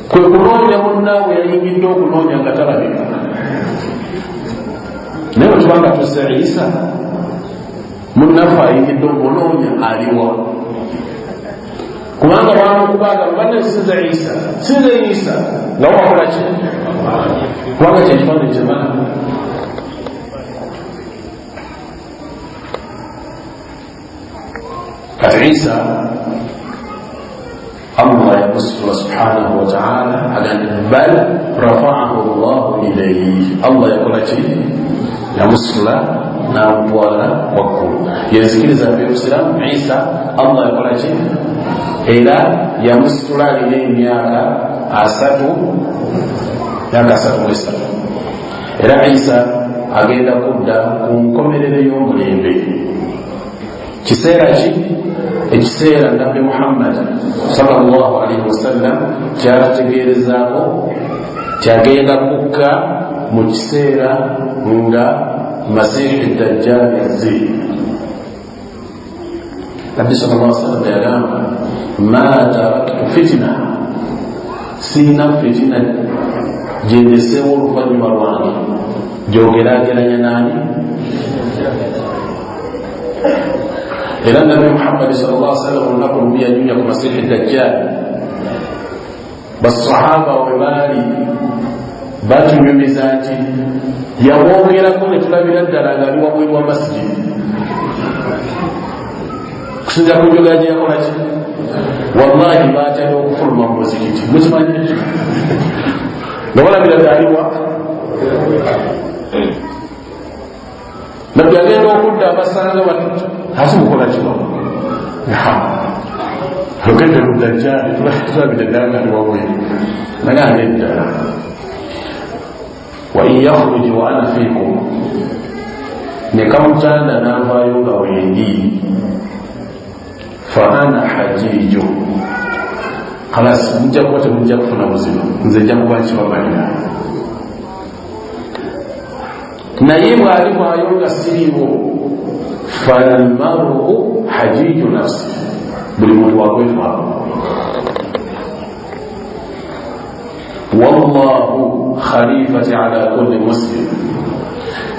kwe kunoonya munnaabwe yayingidde okunoonya nga talabika. Naye bwe tubanga tusse Isa, munnaffe ayingidde okunoonya aliwa? Kubanga bamukubaga banne sinze Isa, sinze Isa, nga wakola ki? Kubanga kyekifaananyi kyebana. Kati Isa Allah yamusitula subhanahu wa ta'ala, agamba bal rafa'ahu Allahu ilayhi. Allah yakola ki? Yamusitula n'amutwala waggulu. Yenzikiriza by'obusiraamu Isa Allah yakola ki? Era yamusitula alina emyaka 33. Era Isa agenda kudda ku nkomerero y'omulembe. Kiseera ki? Ekiseera Nabbi Muhammad sallallahu alaihi wasallam kyatutegeerezaako kyagenda kukka mu kiseera nga Masihi Dajjal yazze. Nabbi sallallahu alaihi wasallam yagamba ma taraktu fitina, siina fitina gyendeseewo oluvannyuma lwange gyogeraageranya naani? Era Nabbi Muhammad sallallahu alaihi wasallam olunaku lumu yanyumya ku Masihi Dajjal. Basahaba we baali batunyumiza nti yamwogerako ne tulabira ddala ng'ali wabweru wa masijidi, kusinza ku njogera gye yakola ki? Wallahi baatya n'okufuluma mu muzikiti. Mukimanyi nga balabira ddala aliwa? Nabbi agenda okudda abasanga bati ate mukola kino ogende ku Dajjali tulabidde ddala nga ali wabweru. Nagamba eddala wa in yakhruj wa ana fiikum, ne kamutanda n'avaayo nga wendi, fa ana hajiju. Khalas, mujja kuba temujja kufuna buzibu, nze nja kuba nkibamalira. Naye bw'alivaayo nga siriiwo, falmaru hajiju nafsi, buli muntu wakwetwako. Wallahu khalifati ala kulli muslim,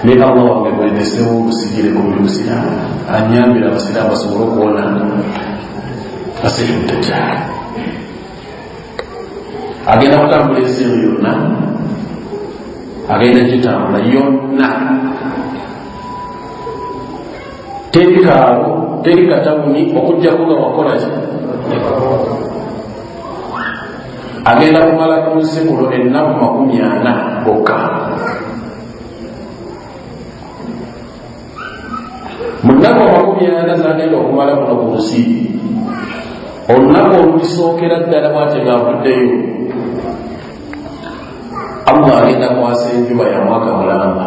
ne Allah wange gwendesewo obusigire ku buli musiraamu, anyambire abasiraamu basobole okuwona Masihi Dajjal. Agenda kutambula ensi eno yonna, agenda gitambula yonna, teri kaalo teri katawuni okujjako nga wakola ki? Agenda kumala ku nsi kuno ennaku 40 bokka. Mu nnaku 40 zagenda okumala kuno ku nsi, olunaku olulisookera ddala bw'ate ng'avuddeyo, Allah agenda kwasa enjuba ya mwaka mulamba.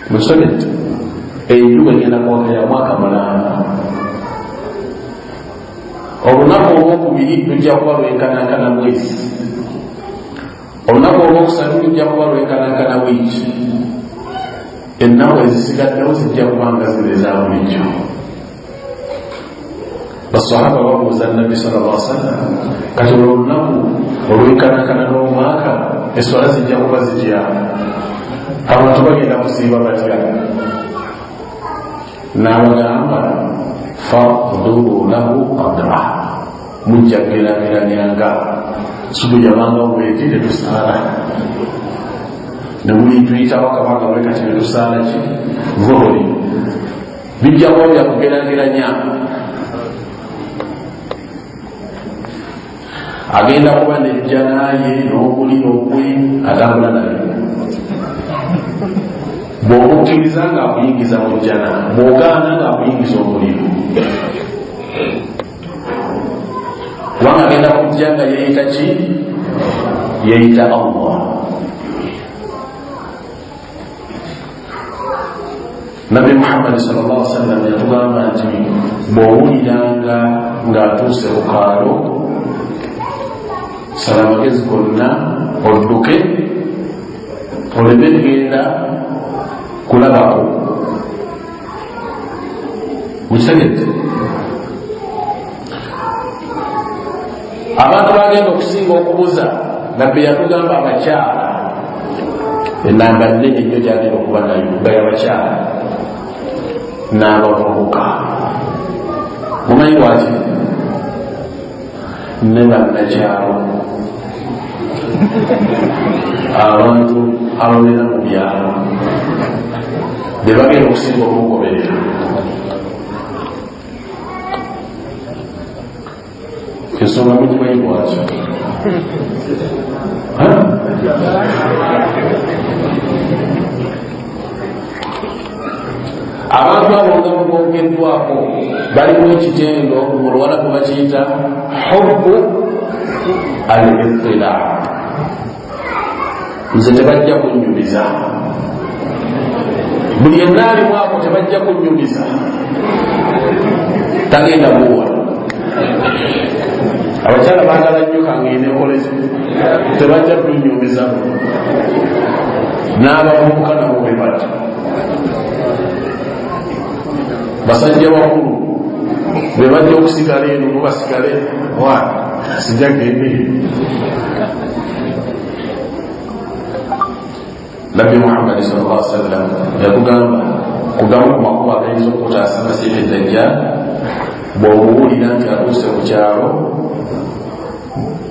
Mukitegedde? Enjuba egenda kwaka ya mwaka mulamba. Olunaku olwokubiri lujja kuba lwenkanankana mwezi, olunaku olwokusatu lujja kuba lwenkanankana wiiki, ennaku ezisigaddewo zijja kuba nga zino eza bulijjo. Basahaba babuuza Nabbi sallallahu alaihi wasallam, kati olwo olunaku olwenkanankana n'omwaka eswala zijja kuba zitya? Abantu bagenda kusiiba batya? N'abagamba faqduru lahu qadra, mujja kugeraageranyanga. Sibujabanga bweti tetusaala, nebuli tuyitawo akabanga bwe kati netusaala ki zuhuri, bijja kuba byakugeraageranya. Agenda kuba nejja naye n'obuliro gwe atambula naye. Bw'omukkiriza ng'akuyingiza mu jjana, bw'ogaana ng'akuyingiza omuliro. Kubanga agenda kujja nga yeeyita ki? Yeeyita Allah. Nabbi Muhammadi sallallahu alaihi wasallam yatugamba nti bw'owuliranga ng'atuuse ku kaalo, sala amagezi gonna odduke oleme kugenda kulabako. Mukitegedde? Abantu bagenda okusinga okubuza, Nabbi yatugamba abakyala enamba nnene nnyo gyagenda okuba nayo nga yabakyala n'abavubuka. Mumanyi lwaki? Ne bannakyalo, abantu ababeera mu byalo be bagenda okusinga okumugoberera. Ensonga mugimanyi lwaki? Abantu abo nga boogeddwako balimu ekitendo mu Luwarabu bakiyita hubbu al-ittila. Nze tebajja kunnyumiza, buli yenna alimu ako tebajja kunnyumiza, tagenda buwa. Abakyala baagala nnyo kangende nkoleki, tebajja kunnyumiza. N'abavubuka nabo bwe batyo, basajja bakulu be bajja okusigala eno bo basigale wa sijja gende. Nabbi Muhammadi sallallahu alaihi wasallam yakugamba kugamu ku makubo agayinza okukutaasa Masiihi Dajjal, bw'omuwulira nti atuuse ku kyalo,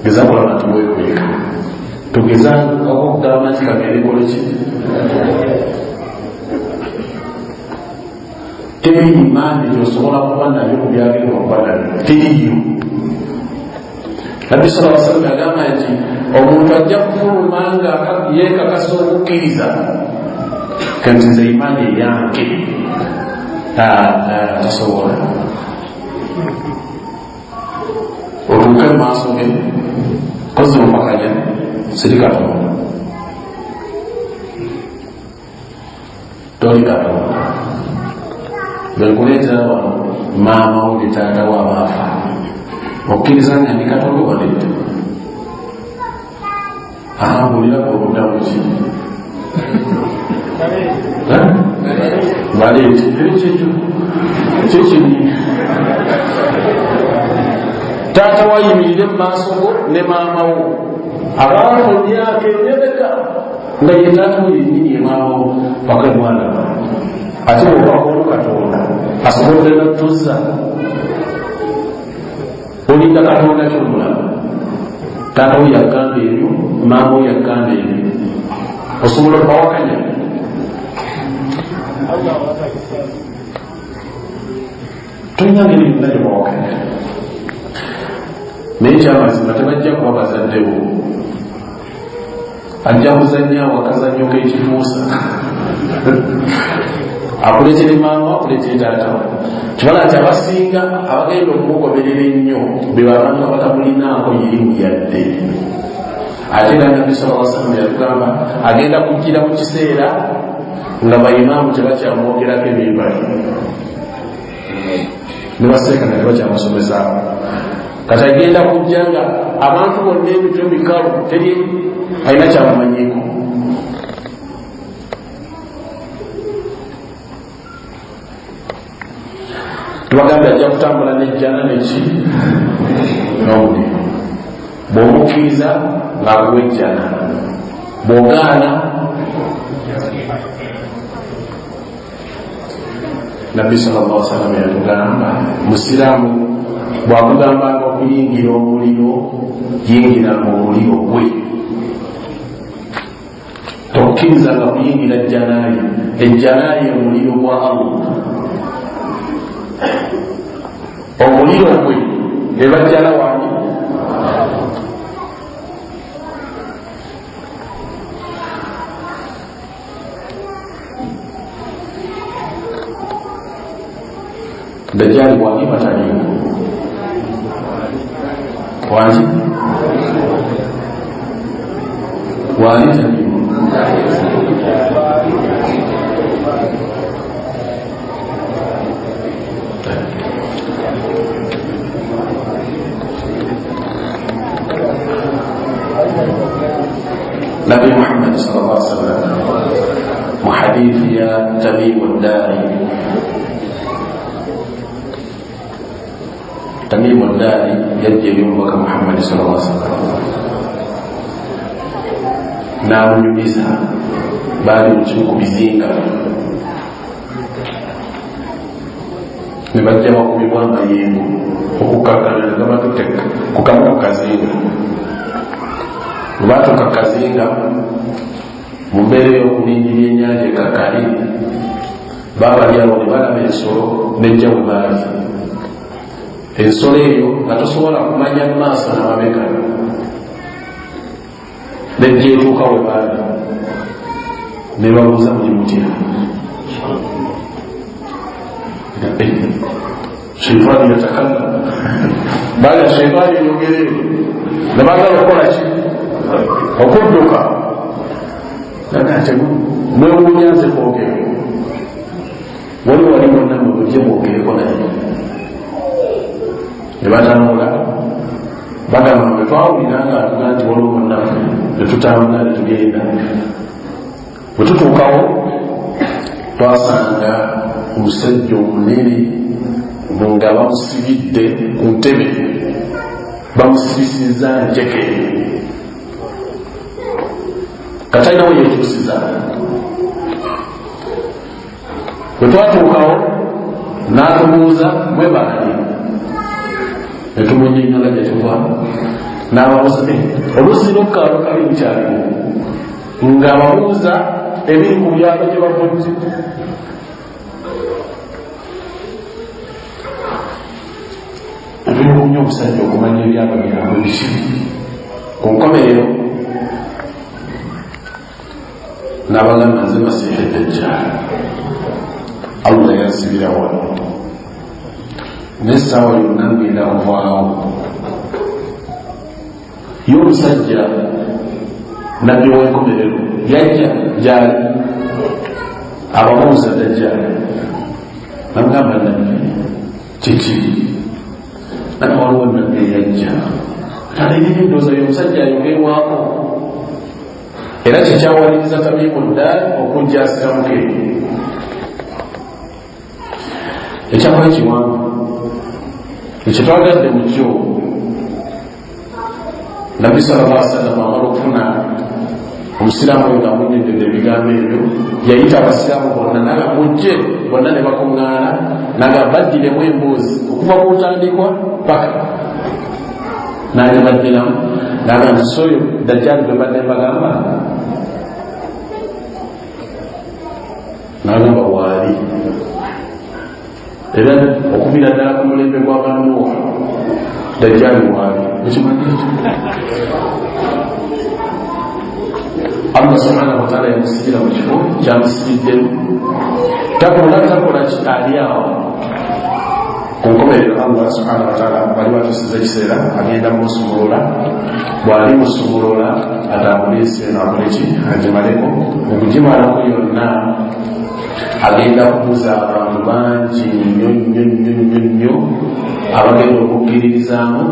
geza kulaba nti weekweka, tugeza okugamba nti kagende koleki. Teri imaani gyosobola kuba nayo ku byagenda okuba nayo, teriyo. Nabbi sallallahu alaihi wasallam yagamba nti omuntu ajja kufuluma nga yeekakasa okukkiriza kati nze imaani eyange tasobola. Otuuke mu maaso ge kozi ompakanya siri Katonda, toli Katonda, nkuleetera wano maama wo ne taata wo abaafa, okkiriza nga ndi Katonda oba nedda? Mbuulira oluddamu ki? Baleete era kyekyo kyekinyi. Taata wo ayimirire mu maaso go ne maama wo abaafa emyaka emyebeka nga ye taata wo yennyini ye maama wo paka mwana. Ate bw'obaako olu Katonda asobodde n'otuzza, olinda Katonda kyomulamu. Taata wo yagamba ebyo, maama wo yagamba ebyo, osobola okubawakanya? Tolina ngeri yonna gyobawakanya. Naye kyamazima tebajja kuba bazadde bo, ajja kuzannyawo akazannyo k'ekifuusa, akuleetere maama, akuleetere taata. Kibala nti abasinga abagenda okumugoberera ennyo be babantu abatakulinaako yirimu yadde. Ate era Nabbi sallallahu alaihi wasallam yatugamba agenda kujjira mu kiseera Nga baimaamu tebakyamwogerako emimbali, ne baseeka nga tebakyamusomezaako. Kati agenda kujja nga abantu bonna emitwe mikalu, teri alina kyamumanyiiko. Tubagambye ajja kutambula nejjana neki n'omuliro. Bw'omukkiriza ng'akuwa ejjana, bw'ogaana. Nabbi sallallahu alaihi wasallam yatugamba, musiraamu bw'akugambanga okuyingira omuliro, yingiranga omuliro gwe, tokkirizanga kuyingira jjanaye. Ejjanaye omuliro gwa Allah, omuliro gwe ebajjana wange. Dajjali wange bataliiwo wangi wali taliiwo. Nabi Muhammad sallallahu alaihi wasallam mu hadithi ya Tamimu Dari, Tamimu Dari yajja eri omubaka Muhammad sallallahu alaihi wasallam n'amunyumiza. Baali mu kimu ku bizinga, ne bajja bakubibwa amayengo okukakkana ne gabatutte ku kamu ku kazinga. Bwe baatuuka ku kazinga, mu mbeera ey'okulindirira ennyanja ekakkale, baabali awo ne balaba ensolo nejja we baali. Ensolo eyo nga tosobola kumanya mu maaso n'amabega, nejja etuuka we baali, ne babuuza, muli mutya? Sheitaani yatakallama, baali sheitaani eyogere, ne baagala okukola ki? Okudduka. Naga mwewuunya nze kwogera, waliwo wali bonna mwe mujje mwogereko naye. Ne batambula, bagamba bwe twawulira nga atuga nti waliwo munnaffe, ne tutambula ne tugenda. Bwe tutuukawo twasanga omusajja omunene nga bamusibidde ku ntebe, bamusibisizza njeke, katalinawo yekyusiza. Bwe twatuukawo n'atubuuza mwe baani, ne tumunyonnyola gye tuva, n'ababuuza oluzzi lwokkaalo kali lukyaliwo, ng'ababuuza ebiri ku byalo gye bavudde. Ebirungi omusajja okumanya ebyalo byabwe biki. Ku nkomerero n'abagamba, nze Masiihi Dajjal, Allah yansibira wano, n'essaawa yonna ngenda kuvaawo. Ye omusajja nabbi w'enkomerero yajja gyali ababuuza Dajjal, namugamba, nabbi kiki? Naga waliwo nabbi eyajja alina endowooza y'omusajja ayogerwako, era kyekyawaliriza Tamimu Ddaali okujja asiramuke. Ekyakola kiwanvu ekyo twagadde mu kyo. Nabbi sallallahu alaihi wasallam amala okufuna omusiraamu oyo ng'amunnyonnyodde ebigambo ebyo, yayita abasiraamu bonna naga mujje, bonna ne bakuŋŋaana, naga baddiremu emboozi okuva ku ntandikwa paka n'agibaddiramu, naga nti soyo Dajjali gwe mbadde mbagamba, n'agamba waali. Era okuviira ddala ku mulembe gw'abanuuha Dajjali waali. Ekimanyi ekyo Allah subhanahu wataala yamusibira mu kifo kyamusibiddemu, takola takola ki, ali awo. Ku nkomerero Allah subhanahu wataala bali batusiza ekiseera agenda mumusumulula. Bw'ali musumulula atambule ensi eno akoleki agimaleko. Okugimalako yonna agenda kubuza abantu bangi nnyo nnyo nnyo nnyo nnyo abagenda okukkiririzaamu.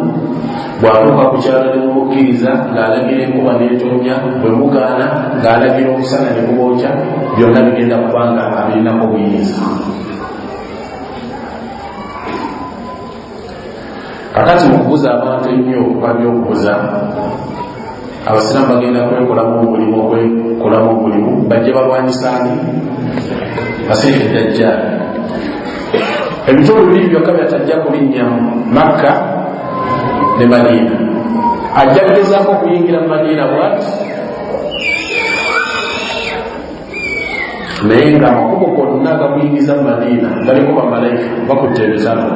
Bw'atuuka ku kyalo ne mumukkiriza ng'alagira enkuba n'etonnya, bwe mugaana ng'alagira omusana ne gubookya, byonna bigenda kubanga abirinako obuyinza. Kakati mu kubuza abantu ennyo bajja okubuza abasiraamu bagenda kwekolamu omulimu, okwekolamu omulimu bajje balwanyisaani Masiihi Dajjaali. Ebitundu bibiri byokka byatajja kulinnyamu, Makka ne Madiina. Ajja kugezaako okuyingira mu Madiina bwati, naye nga amakubo gonna agamuyingiza mu Madiina galiko bamalayika bakutte ebitabo,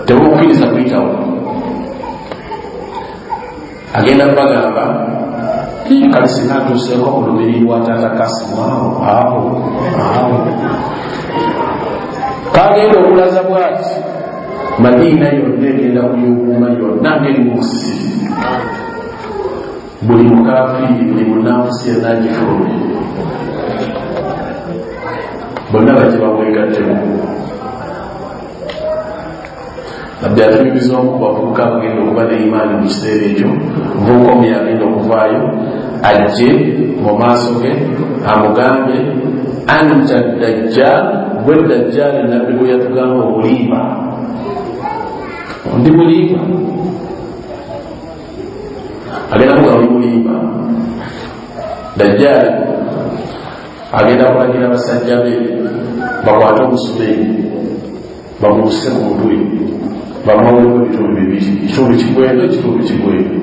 tebamukkiriza kuyitawo. Agenda kubagamba kale singa ntuuseeko ku lubiri lwa taata Kasimu awo awo awo. Kagenda okulaza bwati Madiina yonna egenda kuyuuguuma yonna ngeri mu musisi, buli mukafiiri buli munanfusi yenna agifulumye, bonna bajje bamwegattemu. Nabbi atunyumiza omu ku bavubuka abagenda okuba ne imaani mu kiseera ekyo. Omuvubuka omu yagenda okuvaayo ajje mu maaso ge amugambe anta dajjal, gwe dajjali nabbi gwe yatugamba obulimba, ndi mulimba. Agenda kugamba oli mulimba. Dajjali agenda kulagira abasajja be bakwate omusumeeni bamuuse ku mutwe bamawulemu ebitundu bibiri, ekitundu kigwendo ekitundu kigwendo.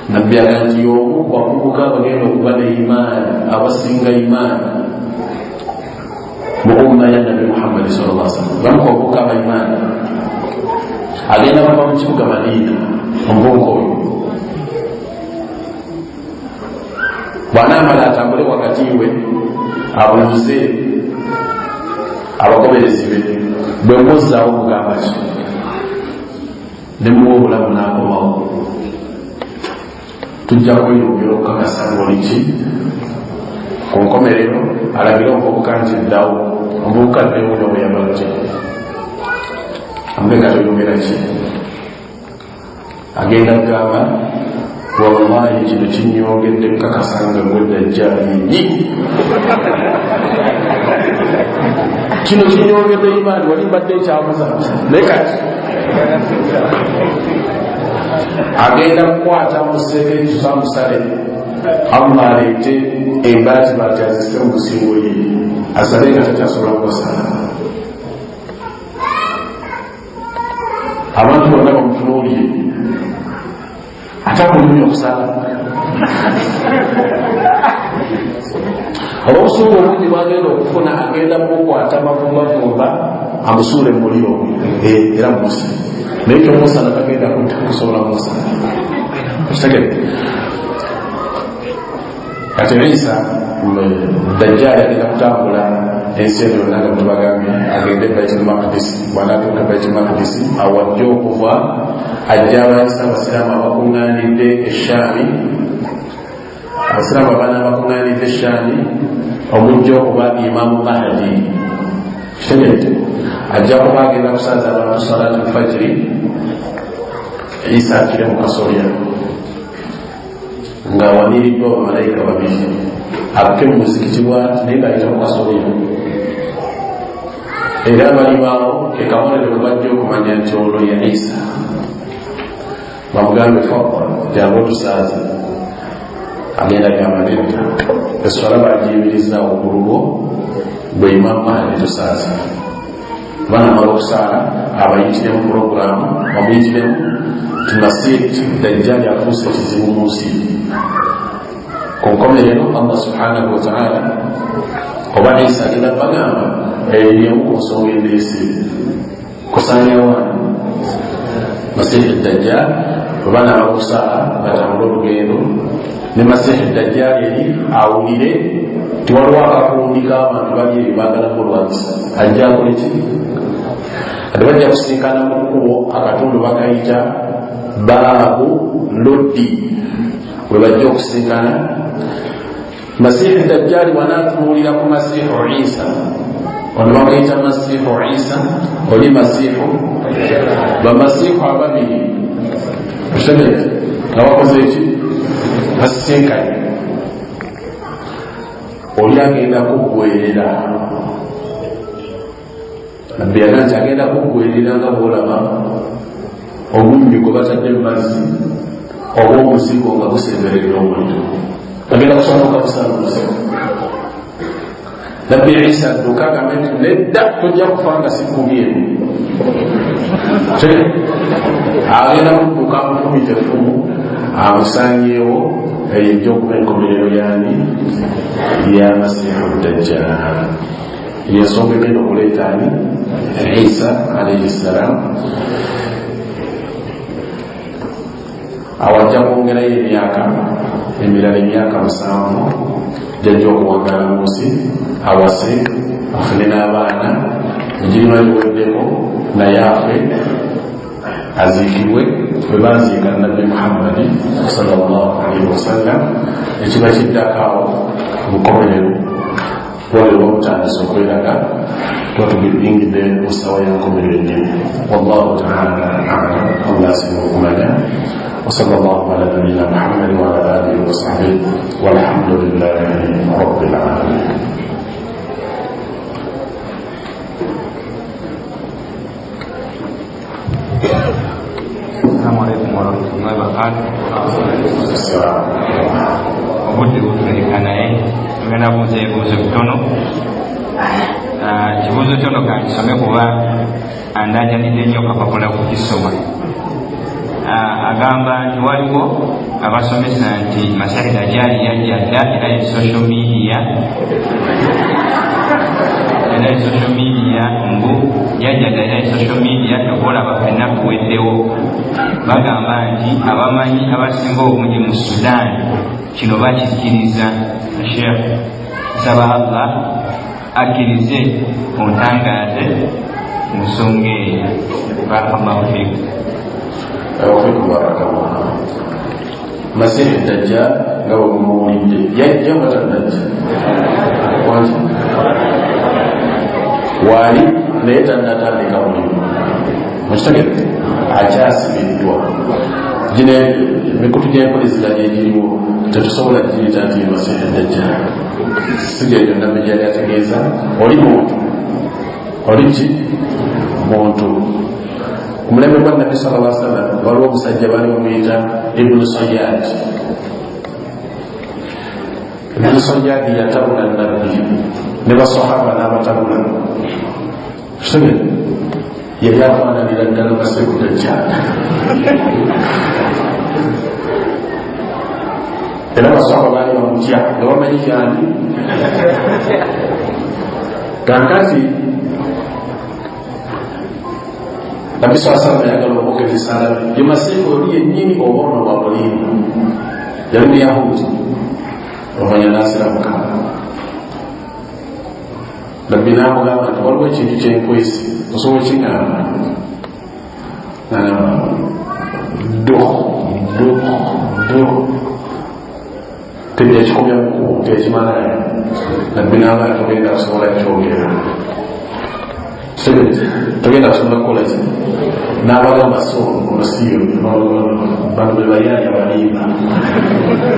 Nabbi agamba nti y'omu ku bavubuka abagenda okuba ne imaani abasinga imaani mu umma ya Nabbi Muhammadi sallallahu alaihi wasallam, bamu ku bavubuka aba imaani agenda kuva mu kibuga Madiina. Omuvubuka oyo bw'anaamala atambule wakati we abuuze abagoberezi be, bwe muzzaawo mugamba ki? Ne muwa obulamu n'akomawo, tujja kweyongera okukakasa ng'oli ki. Ku nkomerero alagire omuvubuka nti ddawo, omuvubuka addewo nga bwe yabadde, amubega toyongera ki? Agenda kugamba wallahi kino kinyongedde kukakasa nga gwe Dajjaali yennyini, kino kinyongedde imaani, wali mbadde ekyabuza naye kati agenda kukwata museke tusamusale Allah aleete embaatibaati azise mu nsingo ye asale nga takyasobola kukosala. Abantu bonna bamutunuulire ate akulumya okusala olw'obusungu obungi bwagenda okufuna, agenda kukwata mavumbavumba amusuule mu muliro era musi, naye kyomusala tagenda kusobola kumusala. Okitegedde? Kati Isa Dajjaali agenda kutambula ensi eno yonna nga bwetubagambye, agende Baitul Maqdis. Bw'anaatuuka Baitul Maqdis awo ajja okuva ajja abalisa abasiraamu abakuŋŋaanidde Eshaami, abasiraamu abana abakuŋŋaanidde Eshaami omujja okuba Imaamu Mahdi. Kitegedde? Ajja kuba agenda kusaaza abantu salatu lfajiri, Isa akire mu kasolya ng'awaniriddwa bamalayika babiri, akke mu muzikiti bwati naye ng'ayita mu kasolya, era abalibaawo ke kabonero ke bajja okumanya nti ono ye Isa. Bamugambe fadal, jangu otusaaze. Agenda gamba nedda, eswala bagiyimirizaawo ku lulwo gwe Imaamu Mahdi tusaaze. Banamala okusaala abayitiremu puroguramu, bamuyitiremu nti Masiih Dajjali afuuse ekizibu mu nsi. Ku nkomerero Allah subhanahu wataala oba Isa agenda bagamba eyo yemu ku nsonga endeese kusaanyawo Masiihi Dajjal. Bwe banaaba okusaala batambule olugendo ne Masiihi Dajjal eri awulire nti waliwo akakundi k'abantu bali eyo baagala mulwanyisa, ajja akole ki? Kati bajja kusinkana mu kkubo akatundu bakayita Baabu Lodi we bajja okusinkana. Masiihu Dajjali wanaatunuulira ku Masiihu Isa, ono bamuyita Masiihu Isa, oli Masiihu, bamasiihu ababiri okitegedde nga bakoze eki, basisinkanye. Oli agenda kuggwerera, Nabbi yaga nti agenda kuggwerera nga bwolaba omunnyu gwe batadde mu mazzi oba omuzigo nga gusemberera omuliro, agenda kusanuka busanuzi. Nabbi Isa adduka agambe nti nedda, tojja kufa nga sikubye. Agenda kudduka amufumita effumu amusanyeewo. Eyo ejja okuba enkomerero yani ya Masiihu Dajjal. Yensonga egenda okuleeta ani, Isa alaihi ssalam. Awo ajja kwongerayo emyaka emirala, emyaka 7 jajja okuwangala mu nsi, awase, afune n'abaana, egirima giweddeko naye afe, aziikibwe bwe baziika Nabbi Muhammadi sallallahu alaihi wasallam. Ekiba kiddako awo mukomerero bubonero butandise okweraga, tuba tubiyingidde mu ssawa ya nkomerero ennyini. Wallahu taala alam, Allah asinga okumanya. وصلى الله على نبينا محمد وعلى آله وصحبه والحمد لله رب العالمين. Assalamu alaikum warahmatullahi wabarakatuh. Obudde butuleka naye tugenda buuza ebibuuzo bitono. Kibuuzo kyono kankisome kuba andajanidde nnyo kapapula kukisoma. Agamba nti waliwo abasomesa nti Masihi Dajjali yajja dda era ye social media, era ye social media mbu yajja dda era ye social media tekolaba ffenna tuweddewo. Bagamba nti abamanyi abasinga obungi mu Sudan kino bakikkiriza. Sheikh, nsaba Allah akkirize ontangaaze mu nsonga eyo. Barakallahu fiikum. Wafikum barakallah. Masihi Dajjal nga bwe mumuwulidde yajja nga tannajja, waali naye tannatandika mulimu, mukitegedde, akyasibiddwa. Gino emikutu gy'empuliziganya egiriwo tetusobola giyita nti Masihi Dajjal, si gyegyo Nabbi gyali ategeeza. Oli muntu, oli ki muntu. Ku mulembe gwa Nabbi sallallahu alaihi wasallam waliwo omusajja baali bamuyita Ibnu Sayyad. Ibnu Sayyad yatabula Nabbi ne basahaba n'abatabula. Kitegedde, yali afaananira ddala Masiihu Dajjal. Era basahaba baali bamutya nga bamanyi kyani. Kaakati Nabbi saa salama yagala okwokereza alabe ye Masiihu oli yennyini oba ono wa bulimba. Yali Muyahudi, omanya n'asiramuka. Nabbi n'amugamba nti waliwo ekintu kyenkwesi, osobola okiŋŋamba? Dduh dduh dduh, teyakikomya mukubo, teyakimalayo. Nabbi n'amala togenda kusobola kyogera, togenda kusobola kukola ki. N'abagamba so ono siyo, bano be bayaaya balimba,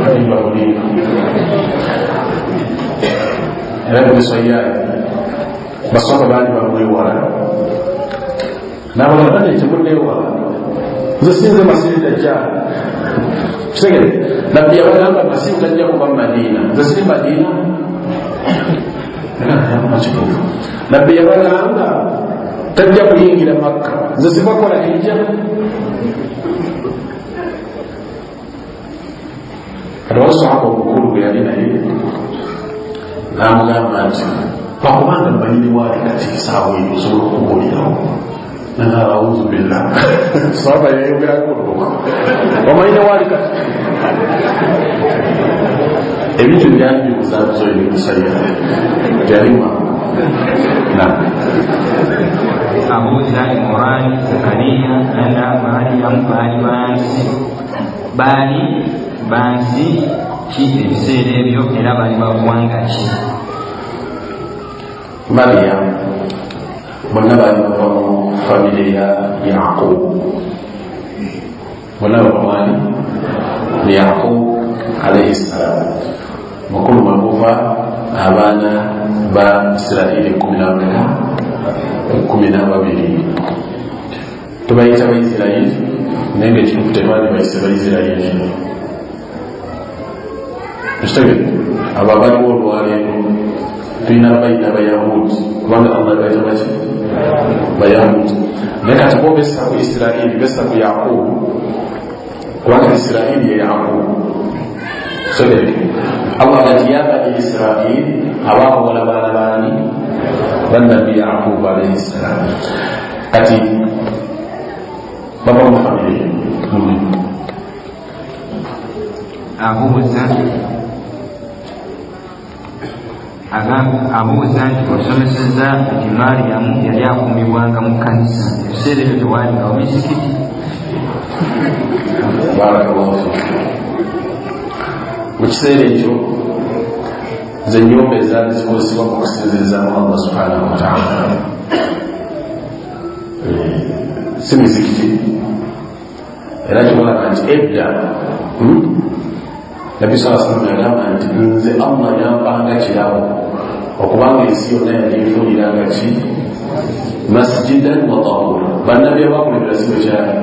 balimba bulimba. Era nebisoyaaya baswaba baali bamwewala, n'abagamba nti temunneewala, nze sinze Masiihu Dajjal. Kitegere, Nabbi yabagamba Masiihu tajja kuva mu Madiina, nze siri Madiina. Kituufu, Nabbi yabagamba tajja kuyingira Makka, nze sibakola hijja. Kati wasahaba omukulu gwe yali naye n'amugamba nti bakubanga manyini waali kati saawa eyo osobola okubuulirawo. Auzu billah, sahaba yayogerako olubuka omanyine waali kati. Ebintu byali bibuzaabuza oyo musajja teyali mwangu. Naam. Abuuza Imurani, Zakariya, Ana, Mariyamu baali bansi ki ebiseera ebyo era baali baggwanga ki? Mariyamu bonna baali bava mu famire ya Yaqubu, bonna bava mu Yaqubu alaihi ssalam. Mukulu mwemuva abaana ba Isirairi 12 tubayita Baisirairi, naye nga ekituufu tebaali bayise Baisirairi. Ekitegere abo abaliwo olwaleero tulina bayina Bayahudi, kubanga Allah bayita baki Bayahudi. Naye kati bo bessa ku Isirairi, bessa ku Yaqubu, kubanga Isirairi ye Yaqubu. Kitegere Allah gati ya bani Isirairi abakobola baana baani bannabbi Yaqubu alaihi ssalam. Kati bava mu famire. Abuuza nti osomeseza nti Mariyamu yali akuumibwanga mu kkanisa, ebiseera ebyo tewaalingawo mizikiti? Barakallahu fiik. Mu kiseera ekyo nze ennyumba ezaali zikozesebwa mu kusinzirizaamu Allah subhanahu wataala, si mizikiti. Era kiboneka nti edda Nabbi sallallahu alaihi wasallam yagamba nti nze Allah yampanga kirabo okubanga ensi yonna yaginfuuliranga ki masjidan wa tahura. Bannabbi abakulembera si bwe kyali.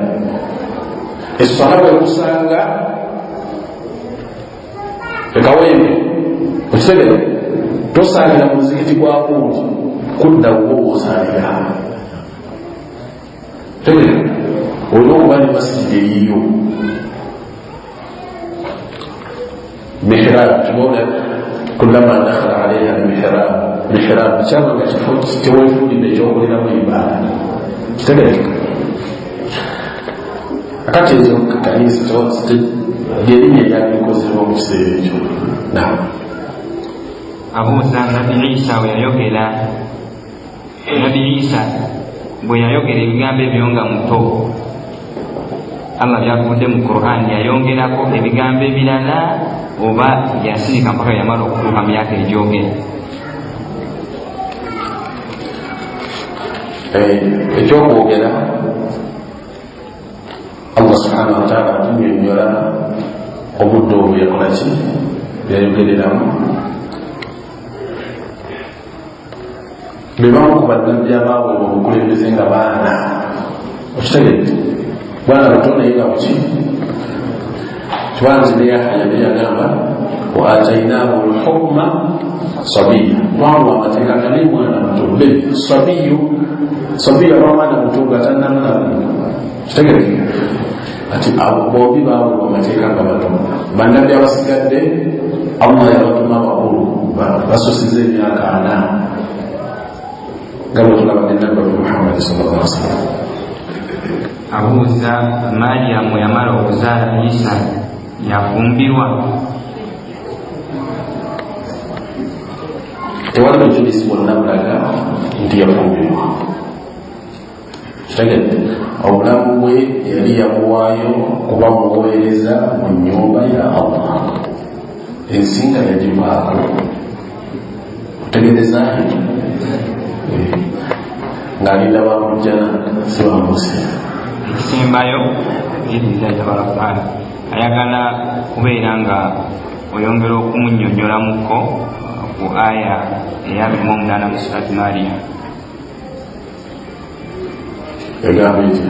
Esswala bwekusanga ekawembe okitegere, tosaalira mu muzikiti gwa gundi, kudda wuwo osaalira. Tegere olina okuba ne masijidi eyiyo. Mihrab tubona kullama dakhala alaiha almihrab, mihrab kyabanga kifo kyeweefuulidde ekyokoleramu ibaada. Kitegereka akati ezo kanisa lyerinnya eryalikozebwa mu kiseera ekyo. Abuuza Nabbi Isa bwe yayogera ebigambo ebyo nga muto, Allah byavudde mu Qur'an, yayongerako ebigambo ebirala oba yasirika mpaka yamala okutuuka mu myaka egyogera? Ekyokwogera Allah subhanahu wataala atunyonnyola obudde obwo yakola ki yayogereramu. Be bamu ku bannabbi abaweebwa obukulembeze nga baana, okitegedde, bwana buto naye nga buki kibanzi ne Yahaya ne yagamba wa atainahu lhukma sabiya, twamuwa amateeka nga naye mwana muto. Be sabiyu sabiyu aba mwana muto nga tannamala. Kitegerekeka ati abo bombi baweebwa amateeka nga bato. Bannabbi abasigadde Allah yabatuma bakulu, basusiza emyaka 40 nga bwe tulaba ne Nabbi Muhammadi sallallahu alaihi wasallam. Abuuza Mariyamu yamala okuzaala Isa yafumbirwa? Tewali bujulizi bwonna bulaga nti yafumbirwa. Kitegedde obulamu bwe yali yabuwaayo kuba muweereza mu nnyumba ya Allah, ensinga yagivaako. Otegereza ng'alinda bamujjana si bamusi. Ekisembayo biidhinillahi tabaraka wataala, ayagala kubeera nga oyongera okumunnyonnyolamuko ku aya eya 28 mu surati Mariya. Egamba eti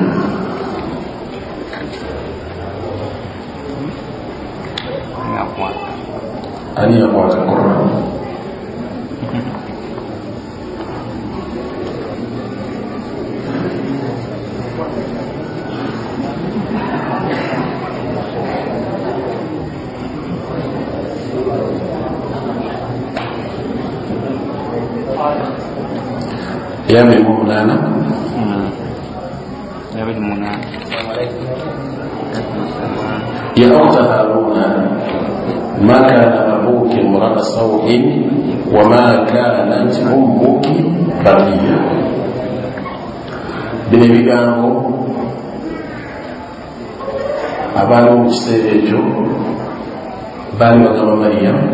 ani yakwata Qur'an? Ya 28. Ya ukhta Haruna ma kana abuki imra'a sawin wa ma kanat ummuki baghiya. Bino ebigambo abaaliwo mu kiseera ekyo baali bagamba Mariyamu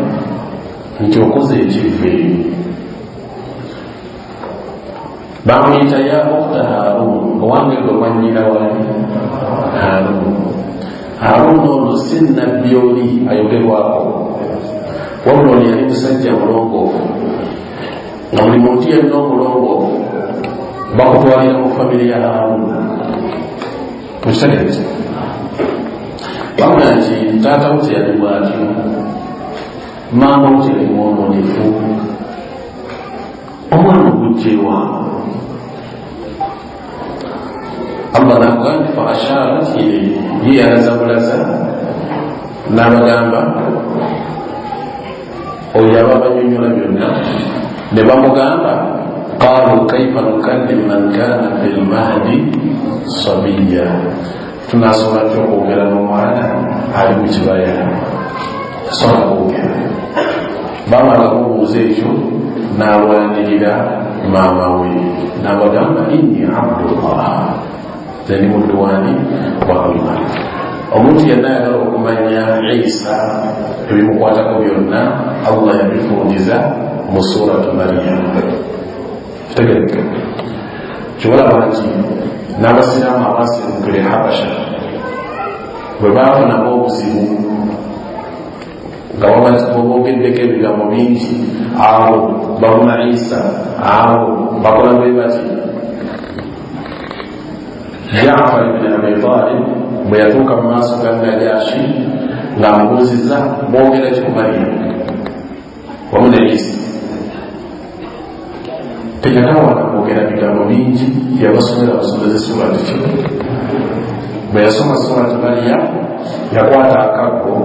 nti okoze ekivve. Bamuyita ya ukhta Harun, owange gwe mwannyina wali Harun. Harun ono si nabbi oli ayogerwako, wabula ono yali musajja mulongoofu, nga buli muntu yenna omulongoofu bakutwalira mu famire ya Harun. Mukitegeeza bagamba nti taata wo teyali bwatyo, maama wo teyali mwononefu, omwana ogujjewa. Allah nagamba nti fa asharat ilayhi, ye yalaza bulaza n'abagamba oyo aba banyonyola byonna, ne bamugamba qalu kaifa nukallim man kana fi lmahdi sabiya, tunasobola tutya okwogera n'omwana ali mu kibaya? Tasobola kwogera. Bamala kumubuuza ekyo n'alwanirira maama we n'abagamba inni abdullah, nze ndi muddu wani wa Allah. Omuntu yenna ayagala okumanya Isa ebimukwatako byonna, Allah yabifungiza mu suratu Mariyamu. Kitegereke kibalaba nti n'abasiraamu abasirukira e Habasha bwe baafunamu obuzibu nga bogeddeko ebigambo bingi, abo babuna Isa, abo bakola bwe bati. Jaafar ibn Abi Talib bwe yatuuka mu maaso ga Najashi ng'amubuuzizza boogera ki ku Mariyamu wamu ne Isa, teyatawana kwogera bigambo bingi, yabasomera busomeze surati ki. Bwe yasoma surati Mariyamu yakwata akaggo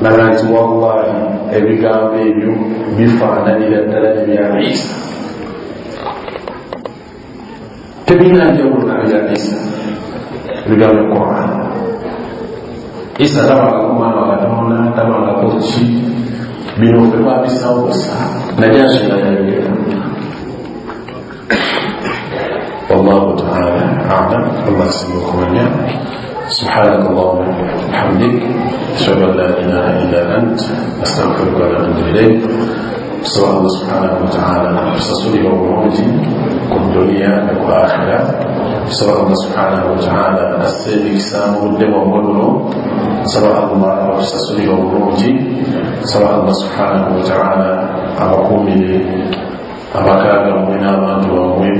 naga nti wallahi ebigambo ebyo bifaananira ddala nebya Isa, tebirina njawulo na bya Isa. Ebigambo bya Quran, Isa tabangako mwana wa Katonda, tabangako ki, bino ffe twabisawo busa. Najashi nga yayogera. Wallahu taala alam. Allah asinga okumanya. سبحانك اللهم وبحمدك، أشهد أن لا إله إلا أنت، أستغفرك وأتوب إليك. نسأل الله سبحانه وتعالى أtusasulire obulungi ku dunia ne ku akhira. Nsaba Allah subhanahu wataala asse emikisa mu budde bwammwe buno. Nsaba Allah abatusasulire obulungi. Nsaba Allah subhanahu wataala abakuumire amaka gammwe n'abantu bammwe.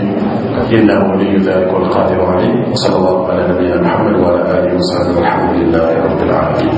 إنه ولي ذلك والقادر عليه. وصلى الله على نبينا محمد وعلى آله وصحبه، والحمد لله رب العالمين.